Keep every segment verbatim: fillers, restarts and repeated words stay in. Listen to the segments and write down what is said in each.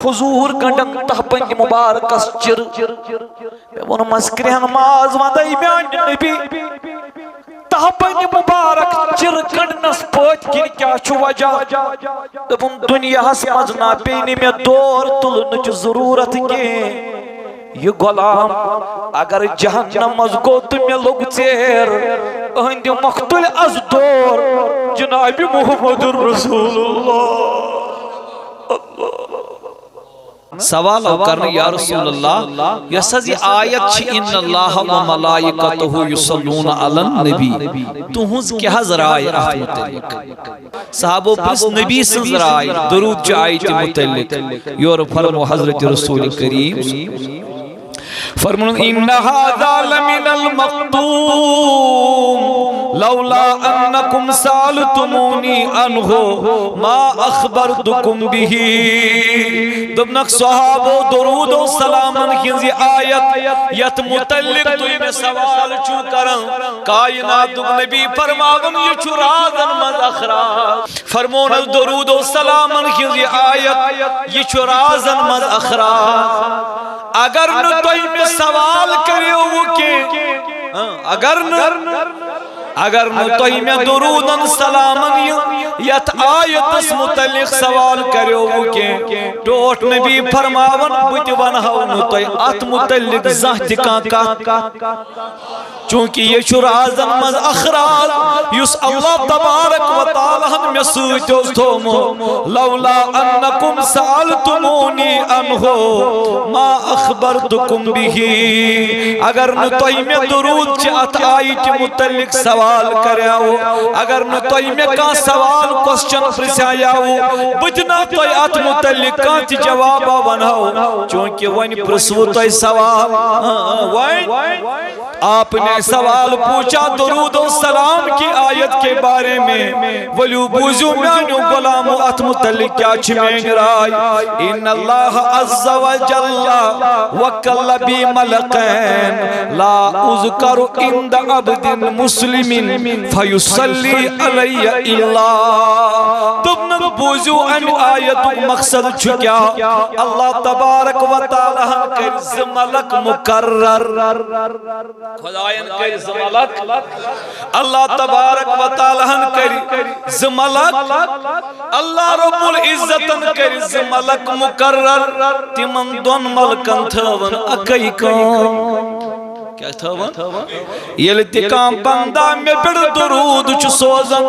حضور گنڈن تہپنج مبارکس چر۔ مےٚ ووٚنمس، کرٛہن ماز وندے میانہِ نبی، تہپنج مبارک چر گنڈنس پٔتۍ کِنۍ کیٛاہ چھُ وجہ؟ دوٚپُن، دُنیاہس منٛز نہ پیٚیہِ نہٕ مےٚ دور تُلنٕچ ضروٗرت کینٛہہ۔ یہِ غلام اگر جہنم منٛز گوٚو تہٕ مےٚ لوٚگ ژیر، أہنٛدِ مقتُلہِ از دور جناب محمد رسول اللہ۔ سوال آو کرنہٕ، یا رسول اللہ، یۄس حظ یہِ آیت چھِ، ان اللہ و ملائکتہ یصلون علی النبی، تُہنٛز کیٛاہ حظ راے اتھ متعلق؟ صحابو پرژھ نبی سٕنٛز راے درود چہِ آیتہِ متعلق۔ یورٕ فرمو حضرت رسول کریم، فرمون، ان هذا لمن المقدوم، لولا انکم سالتمونی عنہ ما اخبرتکم به۔ دوٚپنکھ، صحابو، درود و سلامن ہٕنٛز یہِ آیت یتھ متعلق تُہۍ مےٚ سوال چھِو کران، کائناتُک نبی فرماوان، یہِ چھُ رازن منٛز اکھ راز۔ فرمونس، درود و سلامن ہٕنٛز یہِ آیت، یہِ چھُ رازن منٛز اکھ راز۔ اگر نہٕ تۄہہِ مےٚ سوال کریوٕ کینٛہہ، اگر نہٕ، اگر نہٕ تۄہہِ مےٚ درودن سلامن یہِ یتھ آیتس متعلق سوال کریوٕ کینٛہہ، ٹوٹھ نبی فرماوان، بہٕ تہِ ونہو نہٕ تۄہہِ اتھ متعلق زانٛہہ تہِ کانٛہہ کتھ۔ چونکہ یہِ چھُ رازن منٛز اکھ راز یُس اللہ تبارک و تعالیٰ ہن مےٚ سۭتۍ اوس تھوومُت۔ لولا انکم سألتمونی عنہ ما اخبرتکم به۔ اگر نہٕ تۄہہِ مےٚ درود چہِ اتھ آیتہِ متعلق سوال کریاوٕ، اگر نہٕ تۄہہِ مےٚ کانٛہہ سوال، کوسچن پرژھیاوٕ، بہٕ دِنہٕ تۄہہِ اتھ متعلق کانٛہہ تہِ جوابہ ونہو، چونکہ وۄنۍ پرژھوٕ تۄہہِ سوال۔ ہاں، وۄنۍ آپ نے سوال پوچھا درود و سلام کی آیت کے بارے میں، ولیو بوزو میانیو غلامو اتھ متعلق کیا چھ میٲنۍ راے۔ ان اللہ عز وجل وکل بی ملکین لا اذکر عند عبد مسلم فیصلی علی الا۔ دوٚپنکھ، بوزو امہِ آیتُک مقصد چھُ کیا؟ اللہ تبارک و تعالیٰ ہن کٔرۍ زٕ ملک مقرر۔ خداین کٔرۍ زٕ ملک، اللہ تبارک و تعالیٰ ہن کٔرۍ زٕ ملک، اللہ رب العزتن کٔرۍ زٕ ملک مقرر۔ تِمن دۄن ملکن تھٲون اکے کٲم۔ کیٛاہ تھٲون؟ ییٚلہِ تہِ کانٛہہ بندہ مےٚ پٮ۪ٹھ درود چھُ سوزان،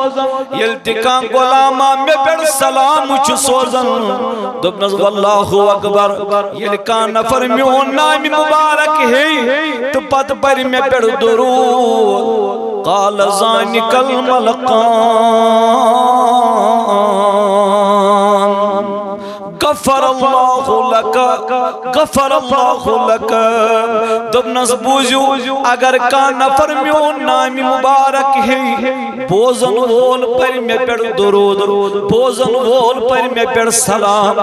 ییٚلہِ تہِ کانٛہہ غلامہ مےٚ پٮ۪ٹھ سلام چھُ سوزان، دوٚپنس، واللہ اکبر، ییٚلہِ کانٛہہ نفر میون نامِ مبارک ہیٚیہِ تہٕ پتہٕ پرِ مےٚ پٮ۪ٹھ درود، قال ذلک الملکان، غفر اللہ لک، غفر اللہ لک۔ دوٚپنس، بوٗزِو، اگر کانٛہہ نفر میون نامِ مبارک ہیٚیہِ، بوزن وول پرِ مےٚ پٮ۪ٹھ درود، بوزن وول پرِ مےٚ پٮ۪ٹھ سلام۔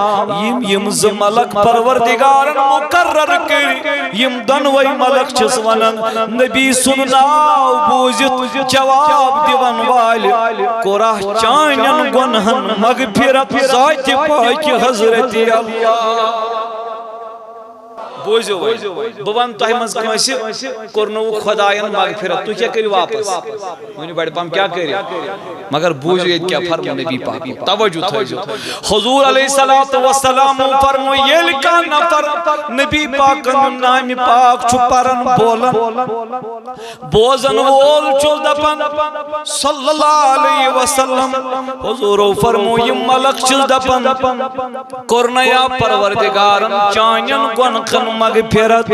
یِم، یِم زٕ ملک پروردگارن مقرر کٔرۍ، یِم دۄنوَے ملک چھِس ونان، نبی سُنٛد ناو بوٗزِتھ جواب دِوان والہِ کوٚرہ چانٮ۪ن گۄنہن مغفرت ذاتِ پاکہِ حضرت اللہ۔ بوٗزِو وۄنۍ، بہٕ وَنہٕ تۄہہِ منٛز کٲنٛسہِ کوٚرنووُ خۄدایَن مغفرت، تُہۍ کیٛاہ کٔرِو واپس؟ ؤنِو بَڑِ پَہَم کیٛاہ کٔرِو؟ مگر بوٗزِو ییٚتہِ کیٛاہ فرموو نبی پاکَن، توجہ تھٲیزیو۔ حضور علیہ الصلوۃ والسلام فرموو، ییٚلہِ کانٛہہ نفر نبی پاکَن ہُنٛد نامِ پاک چھُ پَران بولان، بوزن وول چھُس دپان صلی اللہ علیہ وسلم، حضورو فرمو، یِم ملک چھِس دپان، کوٚرنیا پروردگارن چانٮ۪ن گۄنہن مغفرت۔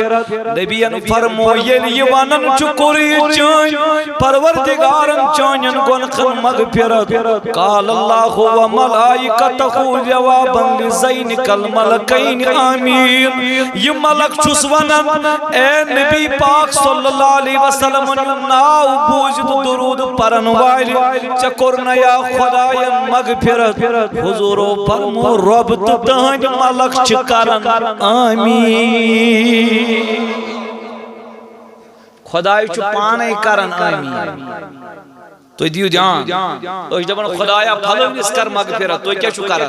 نبین فرمو، ییٚلہِ یہِ ونان چھُ، کوٚرُے چٲنۍ پروردگارن چانٮ۪ن گۄنہن مغفرت، قال اللہ و ملائکتہ جوابا لذینک الملکین، آمین۔ یہِ ملک چھُس ونان، اے نبی پاک صلی اللہ علیہ وسلم ہُنٛد ناو بوٗزِتھ درود پرن والہِ، ژےٚ کوٚرنیا خۄداین مغفرت؟ حضورو فرمو، رۄب تہٕ تٕہنٛدۍ ملک چھِ کران آمین۔ خۄداے چھُ پانے کران آمین۔ تُہۍ دِیِو دھیان۔ أسۍ چھِ دَپان، "خۄدایا، پھلٲنِس کر مغفرت۔" تُہۍ کیٛاہ چھِو کران؟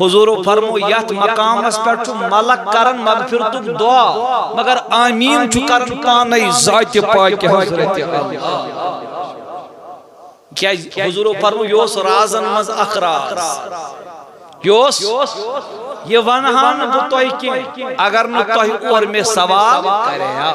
حضوٗرو فرموو، یَتھ مقامَس پٮ۪ٹھ چھُ ملک کران مغفرتُک دُعا، مگر آمیٖن چھُ کران پانے ذاتِ پاکِ حضرت اللہ۔ کیٛازِ؟ حضوٗرو فرموو، یہِ اوس رازن منٛز اکھ راز۔ یہِ اوس، یہِ وَنہٕ ہا نہٕ بہٕ تۄہہِ کینٛہہ، اگر نہٕ تۄہہِ اورٕ مےٚ سوال کرے ہا۔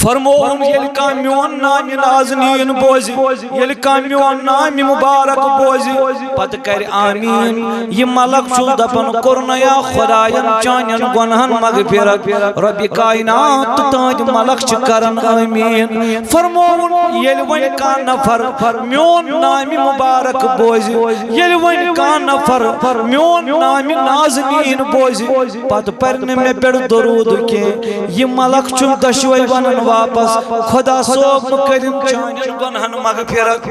فرمووُن، ییٚلہِ کانٛہہ میون نامِ نازنیٖن بوزِ، ییٚلہِ کانٛہہ میون نامِ مُبارک بوزِ، پتہٕ کرِ آمیٖن۔ یہِ ملک چھُس دپان، کوٚرنَیا خۄداین چانٮ۪ن گۄنہن مغفرت؟ رۄبِ کائنات تہٕ تہنٛدۍ ملک چھِ کران آمیٖن۔ فرمووُن، ییٚلہِ وۄنۍ کانٛہہ نفر میون نامِ مُبارک بوزِ، ییٚلہِ وۄنۍ کانٛہہ نفر میون نامِ نازنیٖن بوزِ، پتہٕ پرِ نہٕ مےٚ پٮ۪ٹھ درود کینٛہہ۔ یہِ ملک چھُ دۄشوے ونان واپس، خۄدا صٲب، مہٕ کٔرِن چانٮ۪ن گۄنہن مغفرت،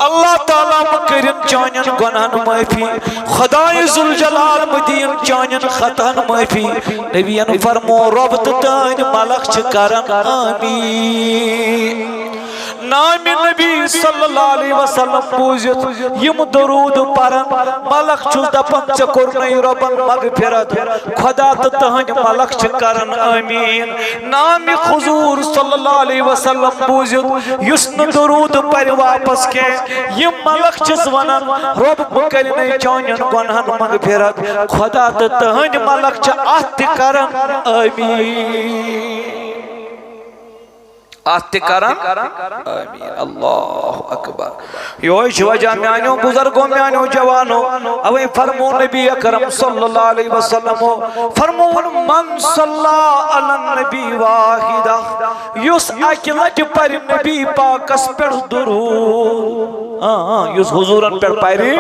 اللہ تعالیٰ، مہٕ کٔرِن چانٮ۪ن گۄنہن معٲفی، خۄداے ذوالجلال، مہٕ دِیِن چانٮ۪ن خطہن معٲفی۔ نبیَن فرموو، رۄب تہٕ تہنٛدۍ ملک چھِ کران آمیٖن۔ نامِ نبی صلی اللہ علیہ وسلم بوٗزِتھ یِم درود پرن، ملک چھُس دپان، ژےٚ کوٚرنَے رۄبن مغفرت، خۄدا تہٕ تہنٛدۍ ملک چھِ کران آمیٖن۔ نامِ حضوٗر صلی اللہ علیہ وسلم بوٗزِتھ یُس نہٕ درود پرِ واپس کینٛہہ، یِم ملک چھِس ونان، رۄب، بہٕ کرِنَے چانٮ۪ن گۄنہن مغفرت، خۄدا تہٕ تہنٛدۍ ملک چھِ اتھ تہِ کران آمیٖن۔ اتھ تہِ کران آمیٖن۔ اللہ اکبر۔ یہوے چھُ وجہ میانیو بزرگو، میانیو جوانو، اوے فرموو نبی اکرم صلی اللہ علیہ وسلمو، فرمووُن، من صلی علی النبی واحدہ، یُس اکہِ لٹہِ پرِ نبی پاکس پٮ۪ٹھ درود، آ، آ، یُس حضوٗرن پٮ۪ٹھ پرِ،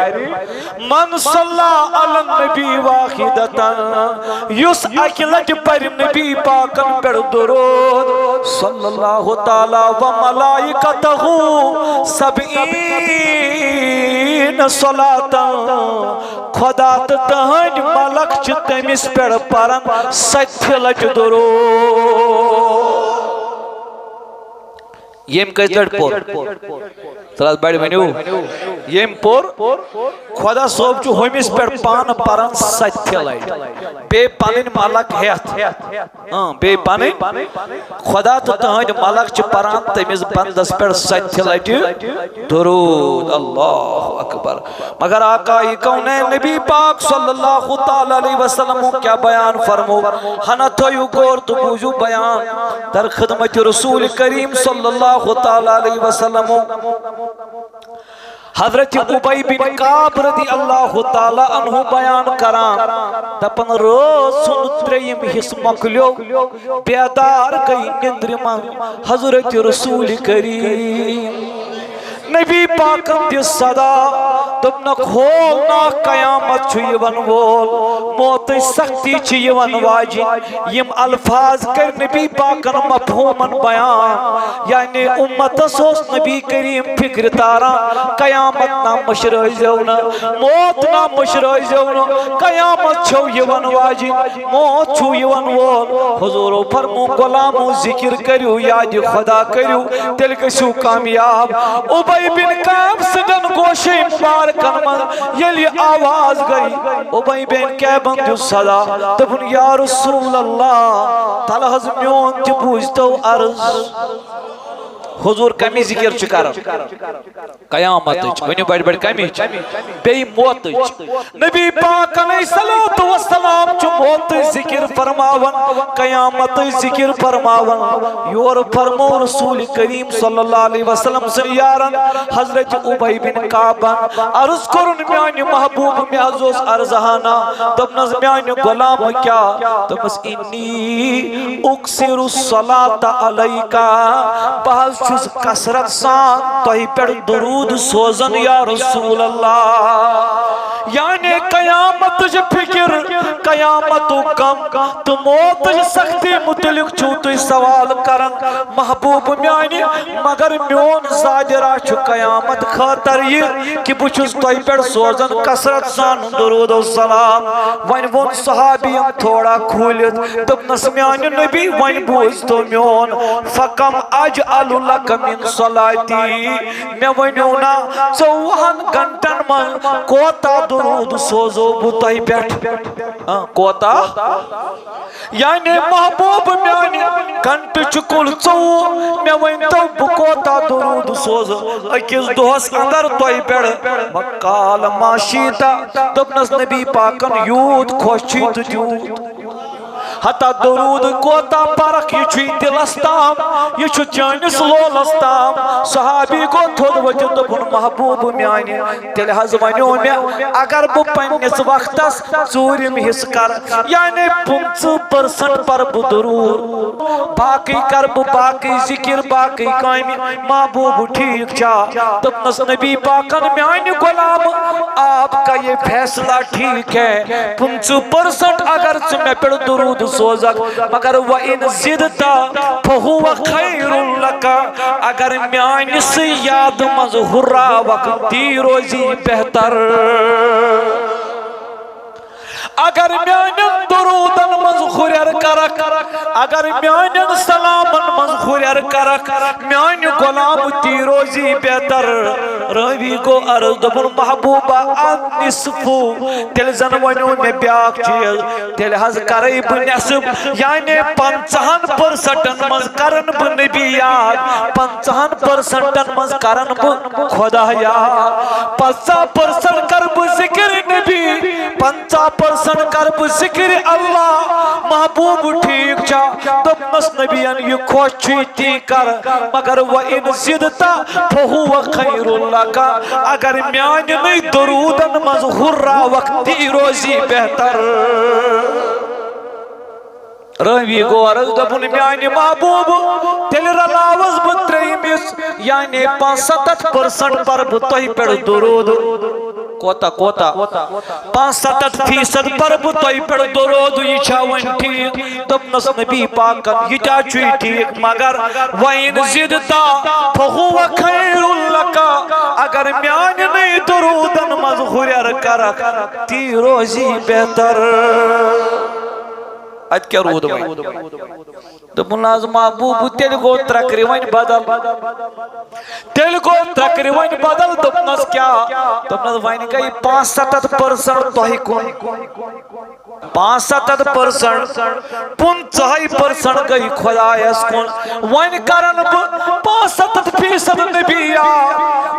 من صلی علی النبی واحدتاً، یُس اکہِ لٹہِ پرِ نبی پاکن پٮ۪ٹھ درود، صلی اللہ تعالیٰ و ملائکتہ سبعین صلاۃً، خۄدا تہٕ تہنٛدۍ ملک چھِ تٔمِس پٮ۪ٹھ پران ستہِ لٹہِ درود۔ ییٚمۍ کٔژِ لٹہِ پوٚر؟ تَلہٕ حظ بڑِ ؤنِو۔ ییٚمۍ پوٚر، خۄدا صٲب چھُ ہُمِس پٮ۪ٹھ پانہٕ پران ستہِ لٹہِ۔ بیٚیہِ پنٕنۍ ملک ہٮ۪تھ۔ اۭں، بیٚیہِ پنٕنۍ۔ خۄدا تہٕ تٕہنٛدۍ ملک چھِ پران تٔمِس بندس پٮ۪ٹھ ستہِ لٹہِ درود۔ اللہ اکبر۔ مگر آقائے کونین نبی پاک صلی اللہ تعالیٰ علیہ وسلم کیا بیان فرمو؟ ہنا تھٲیِو غور تہٕ بوٗزِو بیان۔ در خدمت رسول کریم صلی اللہ تعالیٰ علیہ وسلم۔ حضرت ابی بن کعب رضی اللہ تعالیٰ عنہ بیان کران، دپان، رٲژ ہُنٛد ترٛیٚیِم حصہٕ مۄکلیو، بیدار گٔے نِندرِ منٛز حضرت رسول کریم۔ نبی پاکن دِژ صدا، دوٚپنکھ، ہول ناکھ، قیامت چھُ یِوان وول، موتٕچ سختی چھِ یِوان واجِنۍ۔ یِم الفاظ کٔرۍ نبی پاکن مفہومن بیان، یعنی امتس اوس نبی کریم فکرِ تاران، قیامت نا مٔشرٲوزیو نہٕ، موت نا مٔشرٲوزیو نہٕ، قیامت چھو یِوان واجِنۍ۔ موت چھُ یِوان وول۔ حضوٗرو فرموو، غلامو، ذِکِر کٔرِو، یادِ خۄدا کٔرِو، تیٚلہِ گٔژھِو کامیاب۔ اُبَی بِن کعب سٕنٛدٮ۪ن گوشے مُبارکن منٛز ییٚلہِ یہِ آواز گٔے، اُبَی بِن کعبن دیُت صدا، دوٚپُن، یا رسول اللہ، تَلہٕ حض میون تہِ بوٗزتو عرض۔ حضوٗر کَمِچ ذِکِر چھُ کران؟ قیامتٕچ۔ ؤنِو بڑِ بڑِ، کمِچ؟ بیٚیہِ موتٕچ۔ نبی پاک علیہ الصلوۃ والسلام چھُ موتٕچ ذِکِر فرماوان، قیامتٕچ ذِکِر فرماوان۔ یورٕ فرموو رسول کریم صلی اللہ علیہ وسلم سٕنٛدۍ یارن حضرت اُبَی بن کعبن، عرض کوٚرُن، میانہِ محبوب، مےٚ حض اوس عرض ہنا، دوٚپنس، میانہِ غلام کیٛاہ؟ دوٚپمس، انی اکثر الصلاۃ علیک، بہٕ حض چھُس کثرت سان تۄہہِ پٮ۪ٹھ درود سوزان یا رسول اللہ۔ یعنی قیامتٕچ فکر، قیامتُک غم تہٕ موتٕچ سختی متعلق چھِو تُہۍ سوال کران، محبوب میانہِ، مگر میون زادِ راہ چھُ قیامت خٲطرٕ یہِ کہِ بہٕ چھُس تۄہہِ پٮ۪ٹھ سوزان کثرت سان درود و سلام۔ وۄنۍ ووٚن صحابین تھوڑا کھوٗلِتھ، دوٚپنس، میانہِ نبی، وۄنۍ بوٗز تو میون، فکم اجعل لک من صلاتی، مےٚ ؤنِو نا، ژوٚوُہن گھنٹن منٛز کوتاہ درود سوزو بہٕ تۄہہِ پٮ۪ٹھ؟ ہاں، کوتاہ؟ یعنی محبوب میانہِ، گھنٹہٕ چھُ کُل ژوٚوُہ، مےٚ ؤنۍ تو بہٕ کوتاہ درود سوزٕ أکِس دۄہس اندر تۄہہِ پٮ۪ٹھ؟ وقال ما شئت، دوٚپنس نبی پاکن، یوٗت خۄش چھُے تہٕ تیوٗت۔ ہتا درود کوتاہ پرکھ، یہِ چھُے دلس تام، یہِ چھُ چٲنِس لولس تام۔ صحابی گوٚو تھوٚد ؤتھِتھ، دوٚپُن، محبوب میانہِ، تیٚلہِ حظ ونیو مےٚ، اگر بہٕ پننِس وقتس ژوٗرِم حصہٕ کرٕ، یعنی پٕنٛژٕہ پٔرسنٹ پرٕ بہٕ درود، باقٕے کرٕ بہٕ باقٕے ذکر، باقٕے کامہِ۔ محبوب، ٹھیٖک چھا؟ دوٚپنس، نبی پاکن، میانہِ غلام، آپ کا یہ فیصلہ ٹھیک ہے، پٕنٛژٕہ پٔرسنٹ اگر ژٕ مےٚ پٮ۪ٹھ درود سوزکھ، مگر وَإِنْ زِدْتَ فَهُوَ خَيْرٌ لَكَ، اگر میانہِ سٕے یاد منٛز ہُراوکھ، تی روزی بہتر۔ اگر میانٮ۪ن درودن منٛز ہُرٮ۪ر کرکھ، اگر میانٮ۪ن سلامن منٛز ہُرٮ۪ر کرکھ، میانہِ غلام، تی روزی بہتر۔ رٲوی گوٚو عرض، دوٚپُن، محبوبہ، النصف، تیٚلہِ زن ونیو مےٚ بیٛاکھ چیٖز، تیٚلہِ حظ کرے بہٕ نٮ۪صٕف، یعنی پنٛژاہن پٔرسنٹن منٛز کرن بہٕ نبی یاد، پنٛژاہن پٔرسنٹن منٛز کرن بہٕ خدا یاد، پنٛژاہ پٔرسنٹ کرٕ بہٕ ذکر نبی، پنٛژاہ پٔرسنٹ کرٕ بہٕ ذکر اللہ۔ محبوب، ٹھیٖک چھا؟ دوٚپنس، نبیَن، یہِ خۄش چھُے تی کر، مگر وَإِنْ زِدْتَ فَهُوَ خَيْرٌ لَكَ، اگر میانٮ۪نٕے درودن منٛز ہُراوکھ، تی روزی بہتر۔ رٲوی گوٚو عرض، دوٚپُن، میانہِ محبوب، تیٚلہِ رلاوس بہٕ ترٛیٚیِمِس، یعنی پانٛژستتھ پٔرسنٹ پرٕ بہٕ تۄہہِ پٮ۪ٹھ درود۔ کوتاہ، کوتاہ؟ پانٛژستتھ فیصد پرٕ بہٕ تۄہہِ پٮ۪ٹھ درود، یہِ چھا وۄنۍ ٹھیٖک؟ دوٚپنس، نبی پاکن، یہِ تہِ چھُے ٹھیٖک، مگر وَإِنْ زِدْتَ فَهُوَ خَيْرٌ لَكَ، اگر میانٮ۪نٕے درودن منٛز ہُرٮ۪ر کرکھ، تی روزی بہتر۔ اتہِ کیٛاہ روٗد وۄنۍ؟ دوٚپُن، نہ حظ محبوب، تیٚلہِ گوٚو ترٛکرِ وۄنۍ بدل۔ تیٚلہِ گوٚو ترٛکرِ وۄنۍ بدل۔ دوٚپنس، کیٛاہ؟ دوٚپنس، وۄنۍ گٔے پانٛژستتھ پٔرسنٹ تۄہہِ کُن، پانٛژستتھ پٔرسنٹ، پٕنٛژٕہے پٔرسنٹ گٔے خۄدایس کُن۔ وۄنۍ کرن بہٕ پانٛژستتھ فیصد نبی یاد۔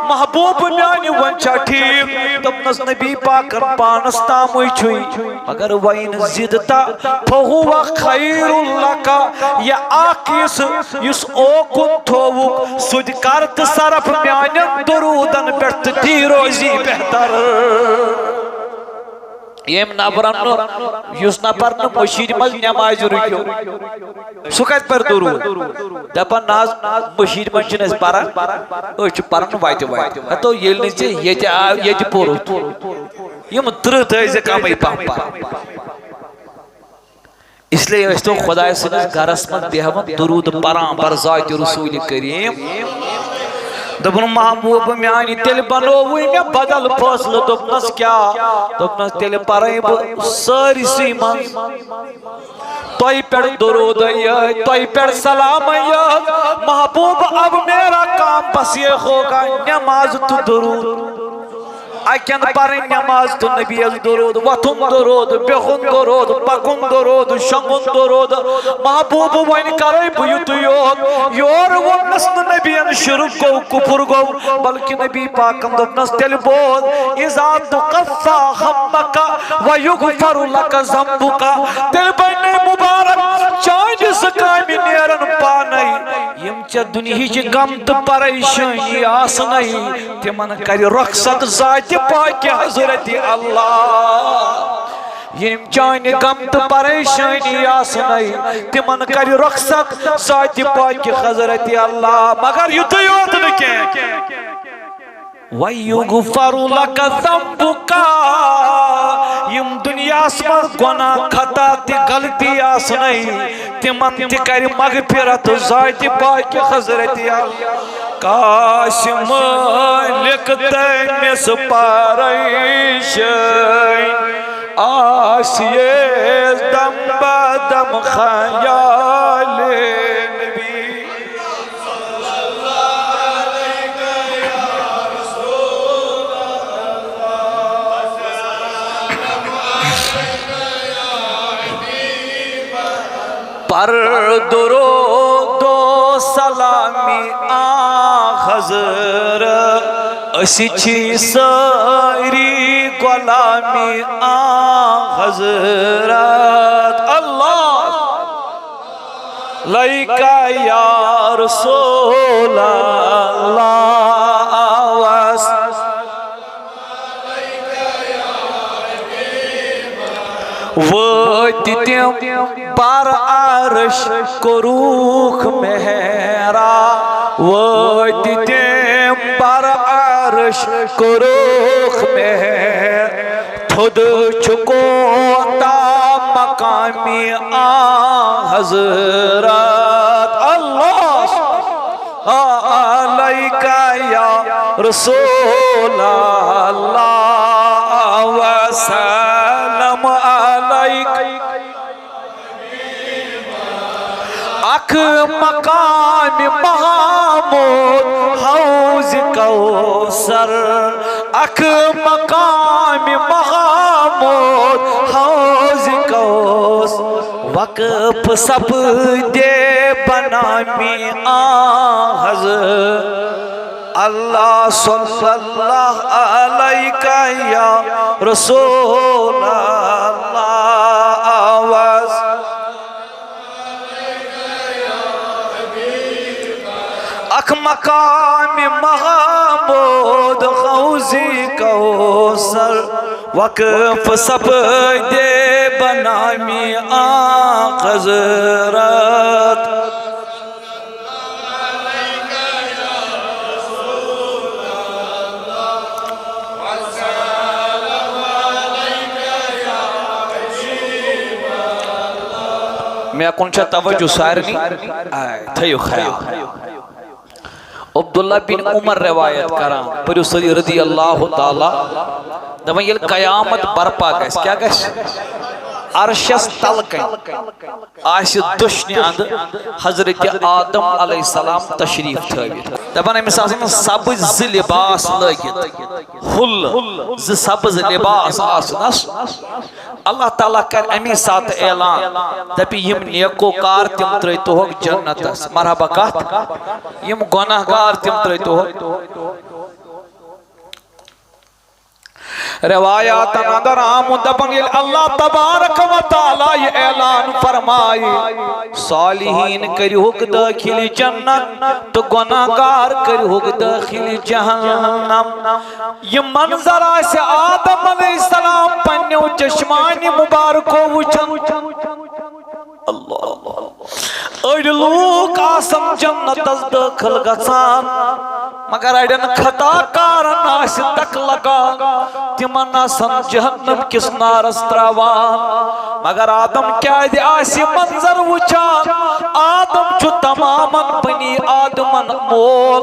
محبوب میانہِ، وۄنۍ چھا ٹھیٖک؟ دوٚپنس، نبی پاکن پانس تامٕے چھُے۔ مگر وَإِنْ زِدْتَ فَهُوَ خَيْرٌ لَكَ، یہِ اکھ حصہٕ یُس اوکُن تھووُکھ، سُہ تہِ کر تہٕ صرف میانٮ۪ن درودن پٮ۪ٹھ، تہٕ تی روزی بہتر۔ ییٚمۍ نفرن نہٕ، یُس نفر نہٕ مٔشیٖد منٛز نٮ۪مازِ رُکیو، سُہ کتہِ پرِ درود؟ دپان، نہ حظ، مٔشیٖد منٛز چھِنہٕ أسۍ پران، أسۍ چھِ پران وتہِ وتہِ۔ ہتو، ییٚلہِ نہٕ ژےٚ ییٚتہِ آو، ییٚتہِ پوٚرُتھ، یِم ترٕٛہ تھٲوزِ کمٕے پہم پران۔ اس لیے ٲسۍ تو خۄداے سٕنٛدِس گرس منٛز بیہوان، درود پران بر ذاتِ رسول کریم۔ دوٚپُن، محبوب میانہِ، تیٚلہِ بنووُے مےٚ بدل فٲصلہٕ۔ دوٚپنس، کیٛاہ؟ دوٚپنس، تیٚلہِ پرے بہٕ سٲرسٕے منٛز تۄہہِ پٮ۪ٹھ درود یٲتۍ، تۄہہِ پٮ۪ٹھ سلام یٲتۍ۔ محبوب، اب میرا کام بس یہ ہوگا، نماز تہٕ درود۔ اکن پرٕنۍ نماز تہٕ نبی یس درود، وۄتھُن درود، بِہُن درود، پکُن درود، شۄنگُن درود۔ محبوب، وۄنۍ کرے بہٕ یُتُے یوت۔ یورٕ ووٚننس نہٕ نبی ین شرک گوٚو، کفر گوٚو، بلکہ نبی پاکن دوٚپنس، تیٚلہِ بوز، اذا تکفی ہمک و یغفر لک ذنبک، تیٚلہِ بنے مبارک، چانہِ زٕ کامہِ نیرن پانے۔ یِم ژےٚ دُنہِچ غم تہٕ پریشٲنی آسنے، تِمن کرِ رۄخصت ذاتِ پاکہِ حضرت اللہ۔ یِم چانہِ غم تہٕ پریشٲنی آسنے، تِمن کرِ رۄخصت ذاتِ پاکہِ حضرت اللہ۔ مگر یُتُے یوت نہٕ کینٛہہ، وَيُغْفَرُ لَكَ ذَنْبُكَ، یِم دُنیا دُنیاہس منٛز گۄناہ خطا تہِ غلطی آسنَے، تِمن تہِ کرِ مغفرت ذاتِ پاکہِ حضرت اللہ۔ کاش مٲلِک تٔمِس پریشٲنۍ آسہِ ہے دم بدم خیال نبی۔ پر درود و سلامی آ حضرت، أسۍ چھِ سٲری غلامی آ حضرت۔ اللہ لیک یا رسول اللہ۔ وٲتۍ تِم بر عرش کوٚرُکھ محراب، وٲتۍ تِم بر عرش کوٚرُکھ محراب۔ تھوٚد چھُ کوتاہ مقامی آ حضرت۔ اللہ علیک یا رسول اللہ وسلم علیک۔ اکھ مقام محمود حوض کوثر، اکھ مقام محمود حوض کوثر۔ وقف سپدے بنامی آ حضرت۔ اللہ صلی اللہ علیک یا رسول اللہ آواز۔ اکھ مقام محمود حوض کوثر، وقف سپدے بنامی آ حضرت۔ مےٚ کُن چھا توجہ سارنٕے؟ آے، تھٲیِو خیال۔ عبداللہ بن عمر روایت کران، پٔرِو سٲری رضی اللہ تعالیٰ۔ دَپان، ییٚلہِ قیامت برپا گژھِ، کیٛاہ گژھِ؟ عرشس تل کنہِ آسہِ دٔچھنہِ اندٕ حضرت آدم علیہ السلام تشریف تھٲوِتھ۔ دَپان، أمِس آسن سبٕز زٕ لباس لٲگِتھ، حُلہٕ زٕ سبٕز لباس آسنس۔ اللہ تعالیٰ کرِ امی ساتہٕ اعلان، دپہِ، یِم نیکوکار تِم ترٲوتوہوکھ جنتس۔ مرحبا کتھ؟ یِم گۄناہ گار تِم ترٲوتوہوکھ۔ روایاتن اندر آمُت، دپان، ییٚلہِ اللہ تبارک و تعالیٰ یہِ اعلان فرمایہِ، صالحین کٔرِہُکھ دٲخل جنت تہٕ گۄناہ گار کٔرِہُکھ دٲخل جہنم۔ یہِ منظر آسہِ آدم علیہ السلام پننیو چشمانہِ مبارکو وٕچھان۔ اللہ۔ أڑۍ لوٗکھ آسن جنتس دٲخل گژھان، مگر اڑٮ۪ن خطا کارن آسہِ دکہٕ لگان، تِمن آسن جہنم کِس نارس تراوان۔ مگر آدم کیازِ آسہِ یہِ منظر وٕچھان؟ آدم چھُ تمامن بنی آدمن مول،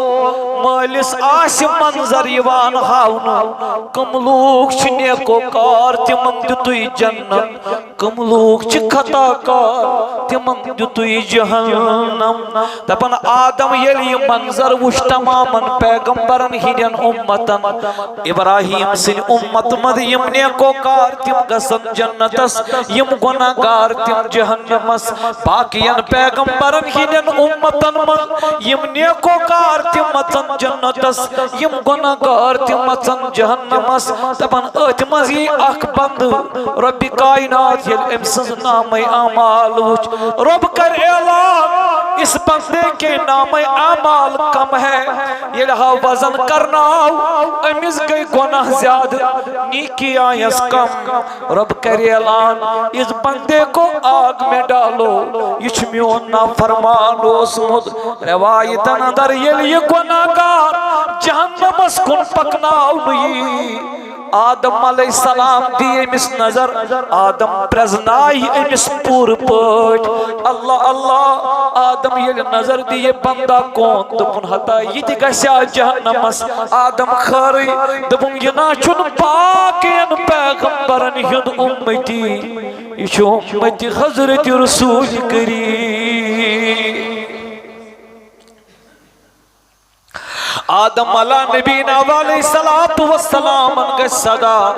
مٲلِس آسہِ منظر یِوان ہاونہٕ۔ کم لوٗکھ چھِ نیکوکار، تِمن دیُتُے جنت۔ کم لوٗکھ چھِ خطا کار، تِمن دیُتُے جہنم۔ دپان آدم ییٚلہِ یہِ منظر وُچھ تمامن پیغمبرن ہٕنٛدٮ۪ن اُمتن، ابراہیم سٕنٛدِ اُمت منٛز یِم نیکوکار تِم گژھن جنتس، یِم گۄناہ گار تِم جہنمس۔ باقین پیغمبرن ہٕنٛدٮ۪ن اُمتن منٛز یِم نیکوکار تِم اژن جنتس، یِم گۄناہ گار تِم اژن جہنمس۔ دپان أتھۍ منٛز یی اکھ بندٕ رۄبِ کائنات ییٚلہِ أمۍ سٕنٛز نامہ اعمال وُچھ، رۄب کرِ اعلان، اس بندے کے نام اعمال کم ہے۔ ییٚلہِ ہا وزن کرناو، أمِس گٔے گۄناہ زیادٕ، نیکی آیس کم۔ رۄب کرِ اعلان، اس بندے کو آگ میں ڈالو، یہِ چھُ میون نافرمان اوسمُت۔ روایتن اندر ییٚلہِ یہِ گۄناہ گار جہنمس کُن پکناونہٕ یی، آدم علیہ السلام دی أمِس نظر، آدم پرٛزنایہِ أمِس پوٗرٕ پٲٹھۍ۔ اللہ اللہ، آدم ییٚلہِ نظر دِیہِ، بندہ کون؟ دوٚپُن، ہتا یہِ تہِ گژھِ ہا جہنمس۔ آدم خٲرٕے، دوٚپُن، یہِ نا چھُنہٕ باقین پیغمبرن ہُنٛد اُمتی، یہِ چھُ اُمتی حضرت رسول کریم۔ آدم علیٰ نبینا علیہ الصلوۃ والسلامن گژھِ صدا،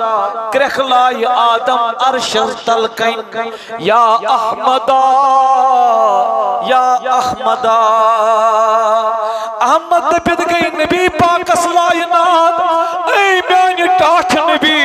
کرٛٮ۪کھ لایہِ آدم عرشس تل کَنۍ، یا احمدا، یا احمدا۔ احمد دٔپِتھ گٔے نبی پاکس لایہِ ناد، اے میانہِ ٹاٹھۍ نبی،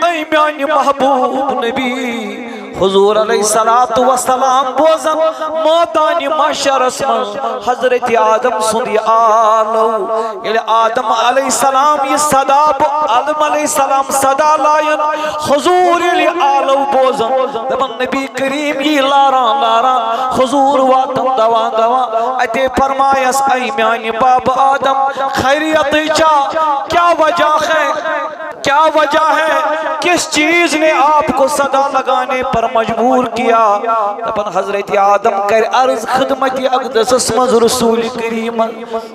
اے میانہِ محبوب نبی۔ حضور علیہ الصلوۃ والسلام بوزن مٲدانِ محشرس منٛز حضرت آدم سُنٛد یہِ آلو۔ ییٚلہِ آدم علیہ السلام یہِ صدا بو-، آدم علیہ السلام صدا لایَن، حضور ییٚلہِ آلو بوزن، دپان نبی کریم یی لاران لاران، حضور واتن دوان دوان، اتے فرمایس، اے میانہِ باب آدم، خیریتٕے چھا؟ کیا وجہ ہے؟ کیا وجہ ہے؟ کس چیز نے آپ کو صدا لگانے پر مجبور کیا؟ دپان حضرت آدم کرِ عرض خدمت اقدسس منٛز رسول کریم۔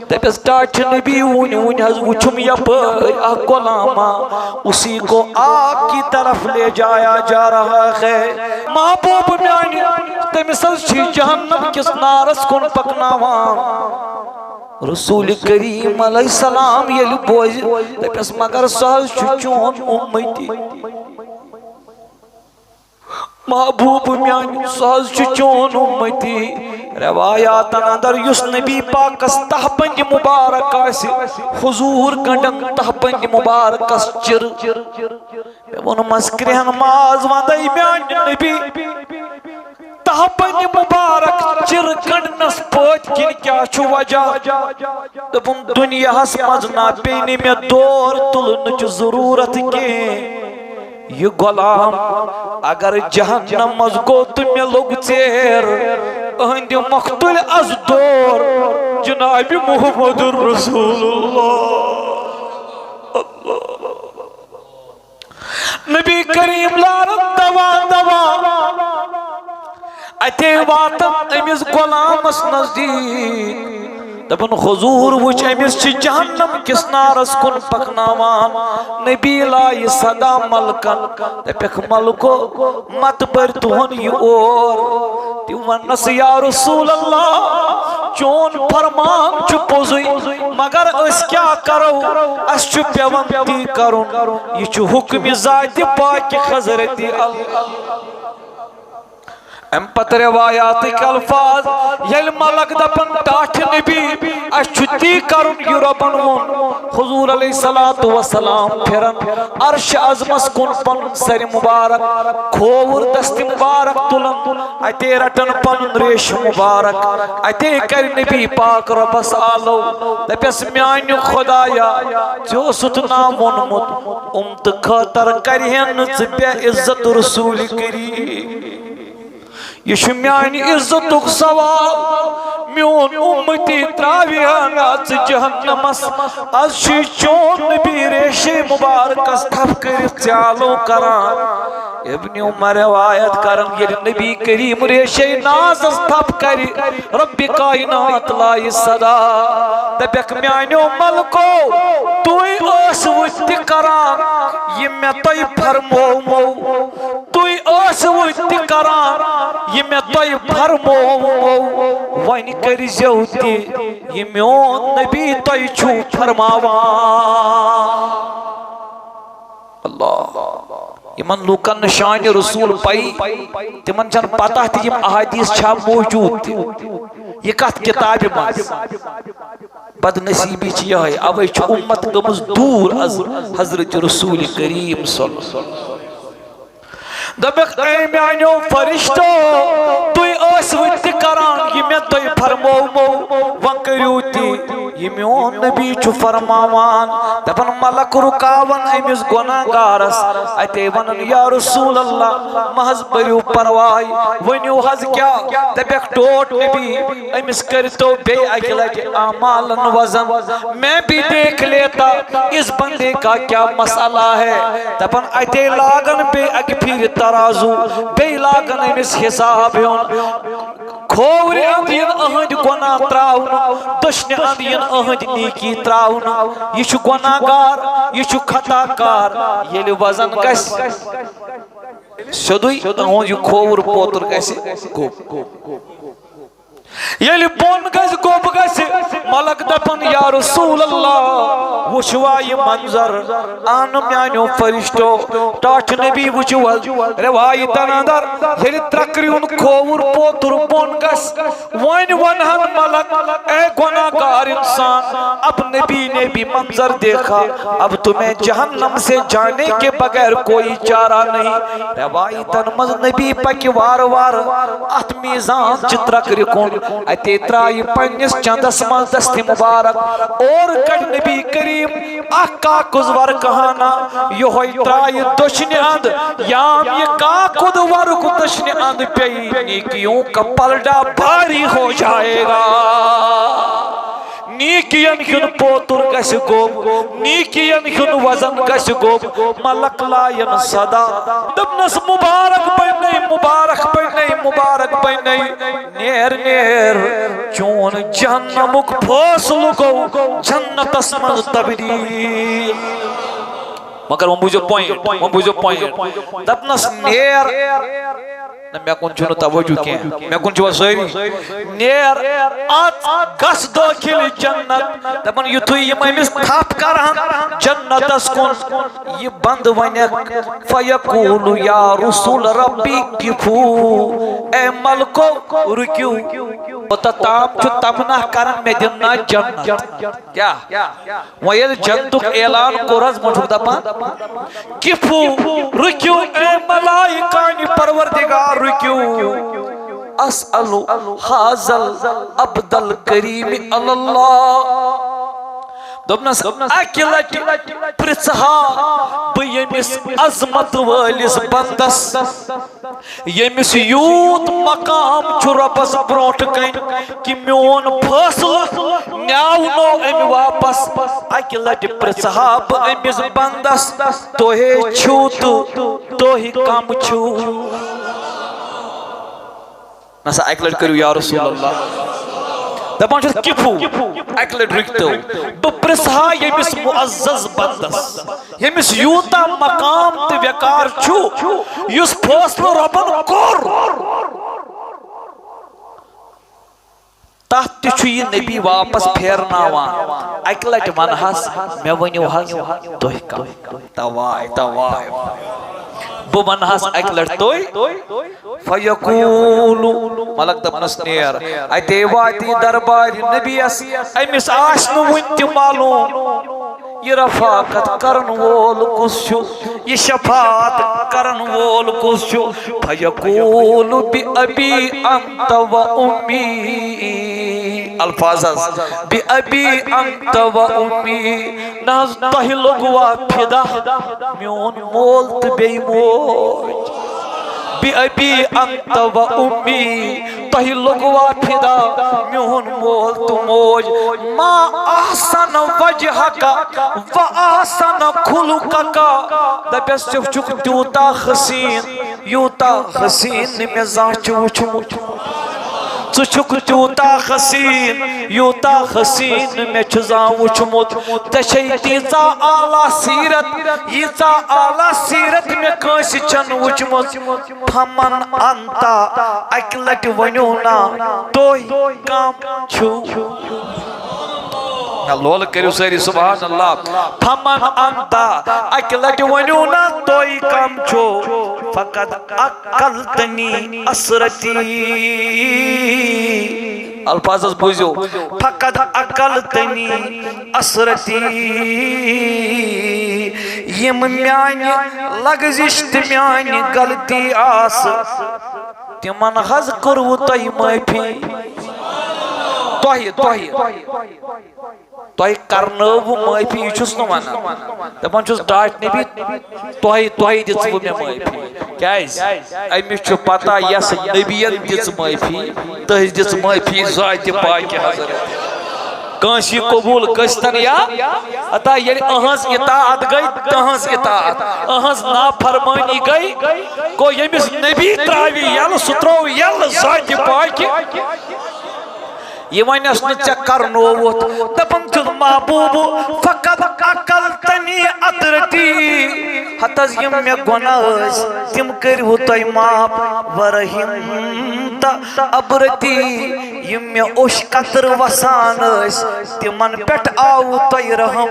دپس ٹاٹھۍ نبی، وُنہِ وُنہِ حظ وُچھُم یپٲرۍ اکھ غلامہ، اسی کو آگ کی طرف لے جایا جا رہا ہے۔ محبوب میانہِ، تٔمِس حظ چھِ جہنم کِس نارس کُن پکناوان۔ رسول کریم علیہ السلام ییٚلہِ بوزِ، دپس مگر سُہ حظ چھُ چون اُمتی۔ محبوب میانہِ، سُہ حظ چھُ چون اُمتی۔ روایاتن اندر یُس نبی پاکس تہہ بندِ مبارک آسہِ، حضور گنڈن تہہ بندِ مبارکس چِر۔ مےٚ ووٚنمس کرٛہن ماز وندے میانہِ نبی، تہہ بندِ مبارک چِر گنڈنس پٔتۍ کِنۍ کیٛاہ چھُ وجہ؟ دوٚپُن، دُنیاہس منٛز نہ پیٚیہِ نہٕ مےٚ دور تُلنٕچ ضروٗرت کینٛہہ۔ یہِ غلام اگر جہنم منٛز گوٚو تہٕ مےٚ لوٚگ ژیر، أہنٛدِ مۄختُلۍ از دور جناب محمد رسول اللہ۔ نبی کریم لارن دوان دوان اتے واتن أمِس غلامس نزدیٖک۔ دپن، حضور وٕچھ، أمِس چھِ جہنم کِس نارس کُن پکناوان۔ نبی لایہِ صدا ملکن، دپکھ، ملکو، مت بٔرۍ تُہُنٛد یہِ اور۔ تِم وننس، یا رسول اللہ، چون فرمان چھُ پوٚزُے، مگر أسۍ کیٛاہ کرو؟ اَسہِ چھُ پٮ۪وان تی کرُن۔ یہِ چھُ حُکمِ ذاتِ پاکِ حضرت اللہ۔ اَمہِ پتہٕ روایاتٕکۍ الفاظ، ییٚلہِ ملک دپن، ٹاٹھۍ نبی، اَسہِ چھُ تی کرُن، یہِ رۄبن ووٚن۔ حضور علیہ الصلوۃ والسلام پھرن عرش عظمس کُن پنُن سرِ مبارک، کھووُر دستِ مبارک تُلن، اتے رٹن پنُن ریش مبارک، اتے کرِ نبی پاک رۄبس آلو، دپٮ۪س، میانہِ خدایا، ژےٚ اوسُتھ نا ووٚنمُت، اُمتہٕ خٲطرٕ کرِہے نہٕ ژٕ بے عزت رسول کریم۔ یہِ چھُ میانہِ عزتُک سوال۔ میون اُمتی تراوِ ہا نہ ژٕ جہنمس۔ از چھُے چون نبی ریشے مبارکس تھپھ کٔرِتھ ژےٚ آلو کران۔ ابن عمر روایت کرن، ییٚلہِ نبی کریم ریشے نازس تھپھ کرِ، رب کائنات لایہِ صدا۔ دپکھ، میانیو ملکو، تُہۍ ٲسوٕ تہِ کران یہِ مےٚ تۄہہِ فرمومو۔ تُہۍ ٲسوٕ تہِ کران یہِ مےٚ تۄہہِ فرمووُ، وۄنۍ کٔرۍزیو تہِ یہِ میون نبی تۄہہِ چھُو فرماوان۔ اللہ، یِمن لوٗکن نہٕ شانِ رسول پَیی، تِمن چھَنہٕ پتہ تہِ یِم احادیث چھا موجود تہِ۔ یہِ کتھ کتابہِ منٛز؟ بدنصیٖبی چھِ یِہوٚے، اوَے چھُ اُمت گٔمٕژ دوٗر از حضرت رسول کریم صلی اللہ علیہ وسلم۔ دوٚپُکھ، اے میانیو فرشتو، تُہۍ ٲسوٕ تہِ کران یہِ مےٚ تۄہہِ فرمومو، وۄنۍ کٔرِو تہِ۔ یہِ میون نبی چھُ فرماوان، دپان، ملک رُکاون أمِس گۄناہ گارس، اتے ونان، یا رسول اللہ، محض بٔرِو پرواے، ؤنِو حض کیٛاہ؟ دپکھ، ٹوٹھ نبی، أمِس کٔرۍتو بیٚیہِ اکہِ لٹہِ اعمالن وزن، میں بھی دیکھ لیتا اس بندے کا کیا مسئلہ ہے۔ دپان، اتے لاگن بیٚیہِ اکہِ پھِرِ ترازو، بیٚیہِ لاگن أمِس حساب ہیوٚن۔ کھوورِ اند یِن أہٕنٛدۍ گۄناہ تراونہٕ، دٔچھنہِ اند یِن أہٕنٛدۍ نیکی تراونہٕ۔ یہِ چھُ گۄناہ گار، یہِ چھُ خطا کار۔ ییٚلہِ وزن گژھِ سیوٚدُے، تُہُنٛد یہِ کھووُر پوتُر گژھِ گوٚب۔ ییٚلہِ بۄن گژھِ، گوٚب گژھِ، ملک دپن، یا رسول اللہ، وٕچھوا یہِ منظر؟ آن میانیو فرشتو، ٹاٹھ نبی وٕچھِو حض۔ روایتن اندر ییٚلہِ ترکرِ ہُنٛد کھووُر پوتُر بۄن گژھِ، وۄنۍ ونہن ملک، اے گۄناہ گار انسان، اب نبی نے بھی منظر دیکھا، اب تمہیں جہنم سے جانے کے بغیر کوئی چارہ نہیں۔ روایتن منٛز نبی پکہِ وارٕ وارٕ، اتھ میزان چہِ ترکرِ کُن، اتے ترایہِ پننِس چندس منٛز دستِ مبارک، اور کڑِ نبی کریم اکھ کاکُز ورقہٕ ہنا، یہوے ترایہِ دٔچھنہِ اند۔ یام یہِ کاکُد ورقہٕ دٔچھنہِ اند پیٚیہِ، نیکیوں کا پلڈا بھاری ہو جائے گا۔ نیکین ہُنٛد پوتُر گژھِ گوٚب، نیکین ہُنٛد وزن گژھِ گوٚب۔ ملک لایَن صدا، دپنس، مبارک بنے، مبارک بنے، مبارک بنے۔ نیر، نیر، چون جہنمُک فٲصلہٕ گوٚو جنتس منٛز تبدیل۔ مگر وۄنۍ بوٗزِو point، وۄنۍ بوٗزِو point۔ دپنس، نیر۔ نہ، مےٚ کُن چھُنہٕ توجہ کینٛہہ۔ مےٚ کُن چھِوا سٲری؟ نیر، اژ، گژھ دٲخِل جنت۔ دپان، یُتھُے یِم أمِس تھپھ کرہن جنتس کُن، یہِ بنٛد ونٮ۪کھ، فیقول یا رسول ربی کفو، اے ملکو، رُکِو۔ اوٚتتھ تام چھُ تمنا کران، مےٚ دِن نا جنت۔ کیٛاہ؟ وۄنۍ ییٚلہِ جنتُک اعلان کوٚر حض، وۄنۍ چھُکھ دپان، کفو، رُکِو، اے ملائکانِ پروردگار، رُکِو۔ اسأل هذا العبد الكريم علی اللہ۔ دوٚپنس، اکہِ لٹہِ پرژھہا بہٕ ییٚمِس عظمت وٲلِس بندس، ییٚمِس یوٗت مقام چھُ رۄبس برونٛٹھ کنہِ کہِ میون فٲصلہٕ نیاونو أمۍ واپس۔ اکہِ لٹہِ پرژھہا بہٕ أمِس بندس، تُہۍ چھِو تہٕ تُہۍ کم چھِو؟ نسا اکہِ لٹہِ کٔرِو یا رسول اللہ۔ دپان چھُس، کفو، اکہِ لٹہِ رُکتو۔ بہٕ پرژھہا ییٚمِس معزز بندس، ییٚمِس یوٗتاہ مقام تہٕ وقار چھُ، یُس فٲصلہٕ رۄبن کوٚر، تتھ تہِ چھُ یہِ نبی واپس پھیرناوان۔ اکہِ لٹہِ ونہس، مےٚ ؤنِو حض، تُہۍ کم؟ توائے، توائے۔ بہٕ ونہس اکہِ لٹہِ، تُہۍ؟ فیقول، ملک دپنس، نیر۔ اتے واتی دربارِ نبیس، أمِس آسہِ نہٕ وُنہِ تہِ معلوم، یہِ رفاقت کرن وول کُس چھُ، یہِ شفاعت کرن وول کُس چھُ۔ فیقول بأبی انت و امی۔ الفاظ حض، بأبی انت و امی۔ نہ حض، تۄہہِ لوٚگوا فدا، میون مول تہٕ بیٚیہِ موج۔ بأبی انت و امی، تۄہہِ لوٚگوا فدا، میون مول تہٕ موج۔ ما احسن وجهک و احسن خلقک۔ دپٮ۪س، ژٕ چھُکھ تیوٗتاہ حسیٖن، یوٗتاہ حسیٖن نہٕ مےٚ زانٛہہ چھُ وُچھمُت۔ ژٕ چھُکھ تیوٗتاہ حسیٖن، یوٗتاہ حسیٖن نہٕ مےٚ چھُ زانٛہہ وُچھمُت۔ ژےٚ چھے تیٖژاہ اعلیٰ سیٖرت، ییٖژاہ اعلیٰ سیٖرت مےٚ کٲنٛسہِ چھَنہٕ وُچھمٕژ۔ فمن انت، اکہِ لٹہِ ؤنِو نا، تُہۍ کم چھِو؟ لولہٕ کٔرِو سٲری سبحان اللہ۔ فمن انت، اکہِ لٹہِ ؤنِو نا، تُہۍ کم چھِو؟ فقد اکلتنی اسرتی۔ الفاظس بوٗزِو، فقد اکلتنی اسرتی۔ یِم میانہِ لغزش تہٕ میانہِ غلطی آسہٕ، تِمن حض کوٚروٕ تۄہہِ معٲفی؟ تۄہہِ، تۄہہِ۔ تۄہہِ کرنٲوٕ معٲفی، یہِ چھُس نہٕ ونان۔ دپان چھُس، ڈاکٹر نبی، تۄہہِ، تۄہہِ دِژوٕ مےٚ معٲفی۔ کیازِ؟ أمِس چھُ پتہ، یس نبین دِژ معٲفی، تٔہٕنٛز دِژ معٲفی ذاتِ پاکہِ حضرت۔ کٲنٛسی قبول گٔژھتن یا عطا، ییٚلہِ أہٕنٛز اطاعت گٔے، تٕہٕنٛز اطاعت، أہٕنٛز نافرمٲنی گٔے، گوٚو ییٚمِس نبی ترٛاوِ یَلہٕ، سُہ ترٛوو یَلہٕ ذاتِ پاکہِ۔ یہِ وَنٮ۪س نہٕ ژےٚ کرنووُتھ، دَپان چھُس، محبوب، فقط اکلتنی عثرتی، ہتس یِم مےٚ گۄناہ ٲسۍ، تِم کٔرِو تۄہہِ معاف، ورحمت عبرتی، یِم مےٚ اوٚش قطرٕ وسان ٲسۍ، تِمن پٮ۪ٹھ آوٕ تۄہہِ رحم۔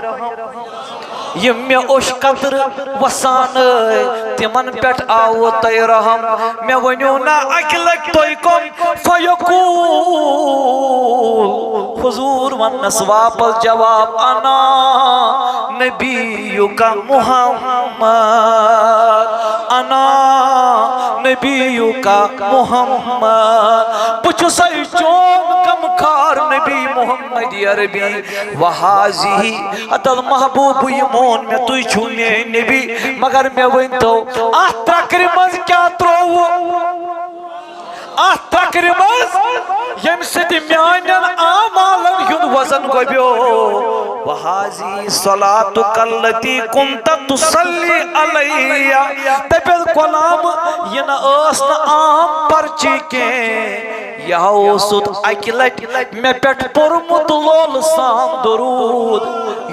یِم مےٚ اوٚش قطرٕ وسان ٲے، تِمن پٮ۪ٹھ آوٕ تۄہہِ رحم۔ مےٚ ؤنِو نا اکہِ لٹہِ تُہۍ کم؟ فیقول، حضور وننس واپس جواب، انا نبیک محمد، انا نبیک محمد، بہٕ چھُسے چون غمخار نبی محمد عربی۔ وہازی، ہتل محبوب، یہِ مون مےٚ، تُہۍ چھِو میٲنۍ نبی، مگر مےٚ ؤنۍ تو، اتھ ترکرِ منٛز کیٛاہ ترووُ؟ اتھ ترکرِ منٛز، ییٚمہِ سۭتۍ میانٮ۪ن اعمالن ہُنٛد وزن گۄبیو۔ وہازی صلاتک التی کنت تصلی علی۔ دپیس غلام، یہِ نہ ٲس نہٕ عام پرچی کینٛہہ۔ یہِ ہا اوسُتھ اکہِ لٹہِ مےٚ پٮ۪ٹھ پوٚرمُت لولہٕ سان درود،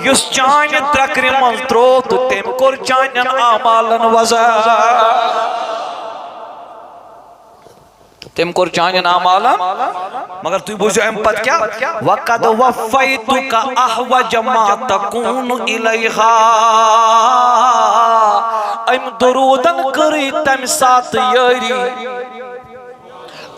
یُس چانہِ ترکرِ منٛز تروو تہٕ تٔمۍ کوٚر چانٮ۪ن اعمالن وزن۔ تٔمۍ کوٚر چانٮ۪ن اعمالن، مگر تُہۍ بوٗزِو اَمہِ پتہٕ کیٛاہ؟ وقد وفیتک احوج ما تکون الیہا۔ أمۍ درودن کٔرٕے تمہِ ساتہٕ یٲری۔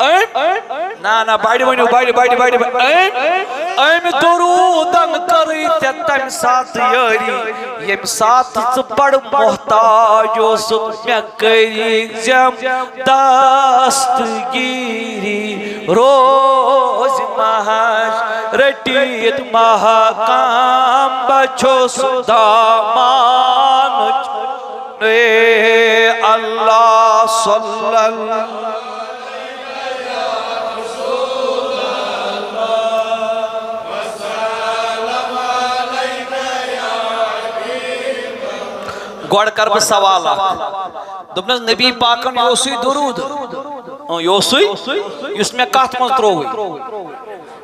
أمۍ، نہ، نہ، بڑِ ؤنِو، بڑِ، بڑِ، بڑِ، بڑِ۔ أمۍ، أمۍ درودن کٔرٕے ژےٚ تمہِ ساتہٕ یٲری، ییٚمہِ ساتہٕ ژٕ بڑٕ محتاج اوسُکھ۔ مےٚ کٔرۍ زٮ۪م دستگیٖری، روز محش رٔٹِتھ محکم، بہٕ چھُس دامانٕچ۔ اے اللہ صلی اللہ۔ گۄڈٕ کَرٕ بہٕ سوال اکھ۔ دوٚپنَس، نبی پاکَن یہِ اوسُے درود؟ اۭں، یہِ اوسُے، یُس مےٚ کَتھ منٛز ترٛووُے،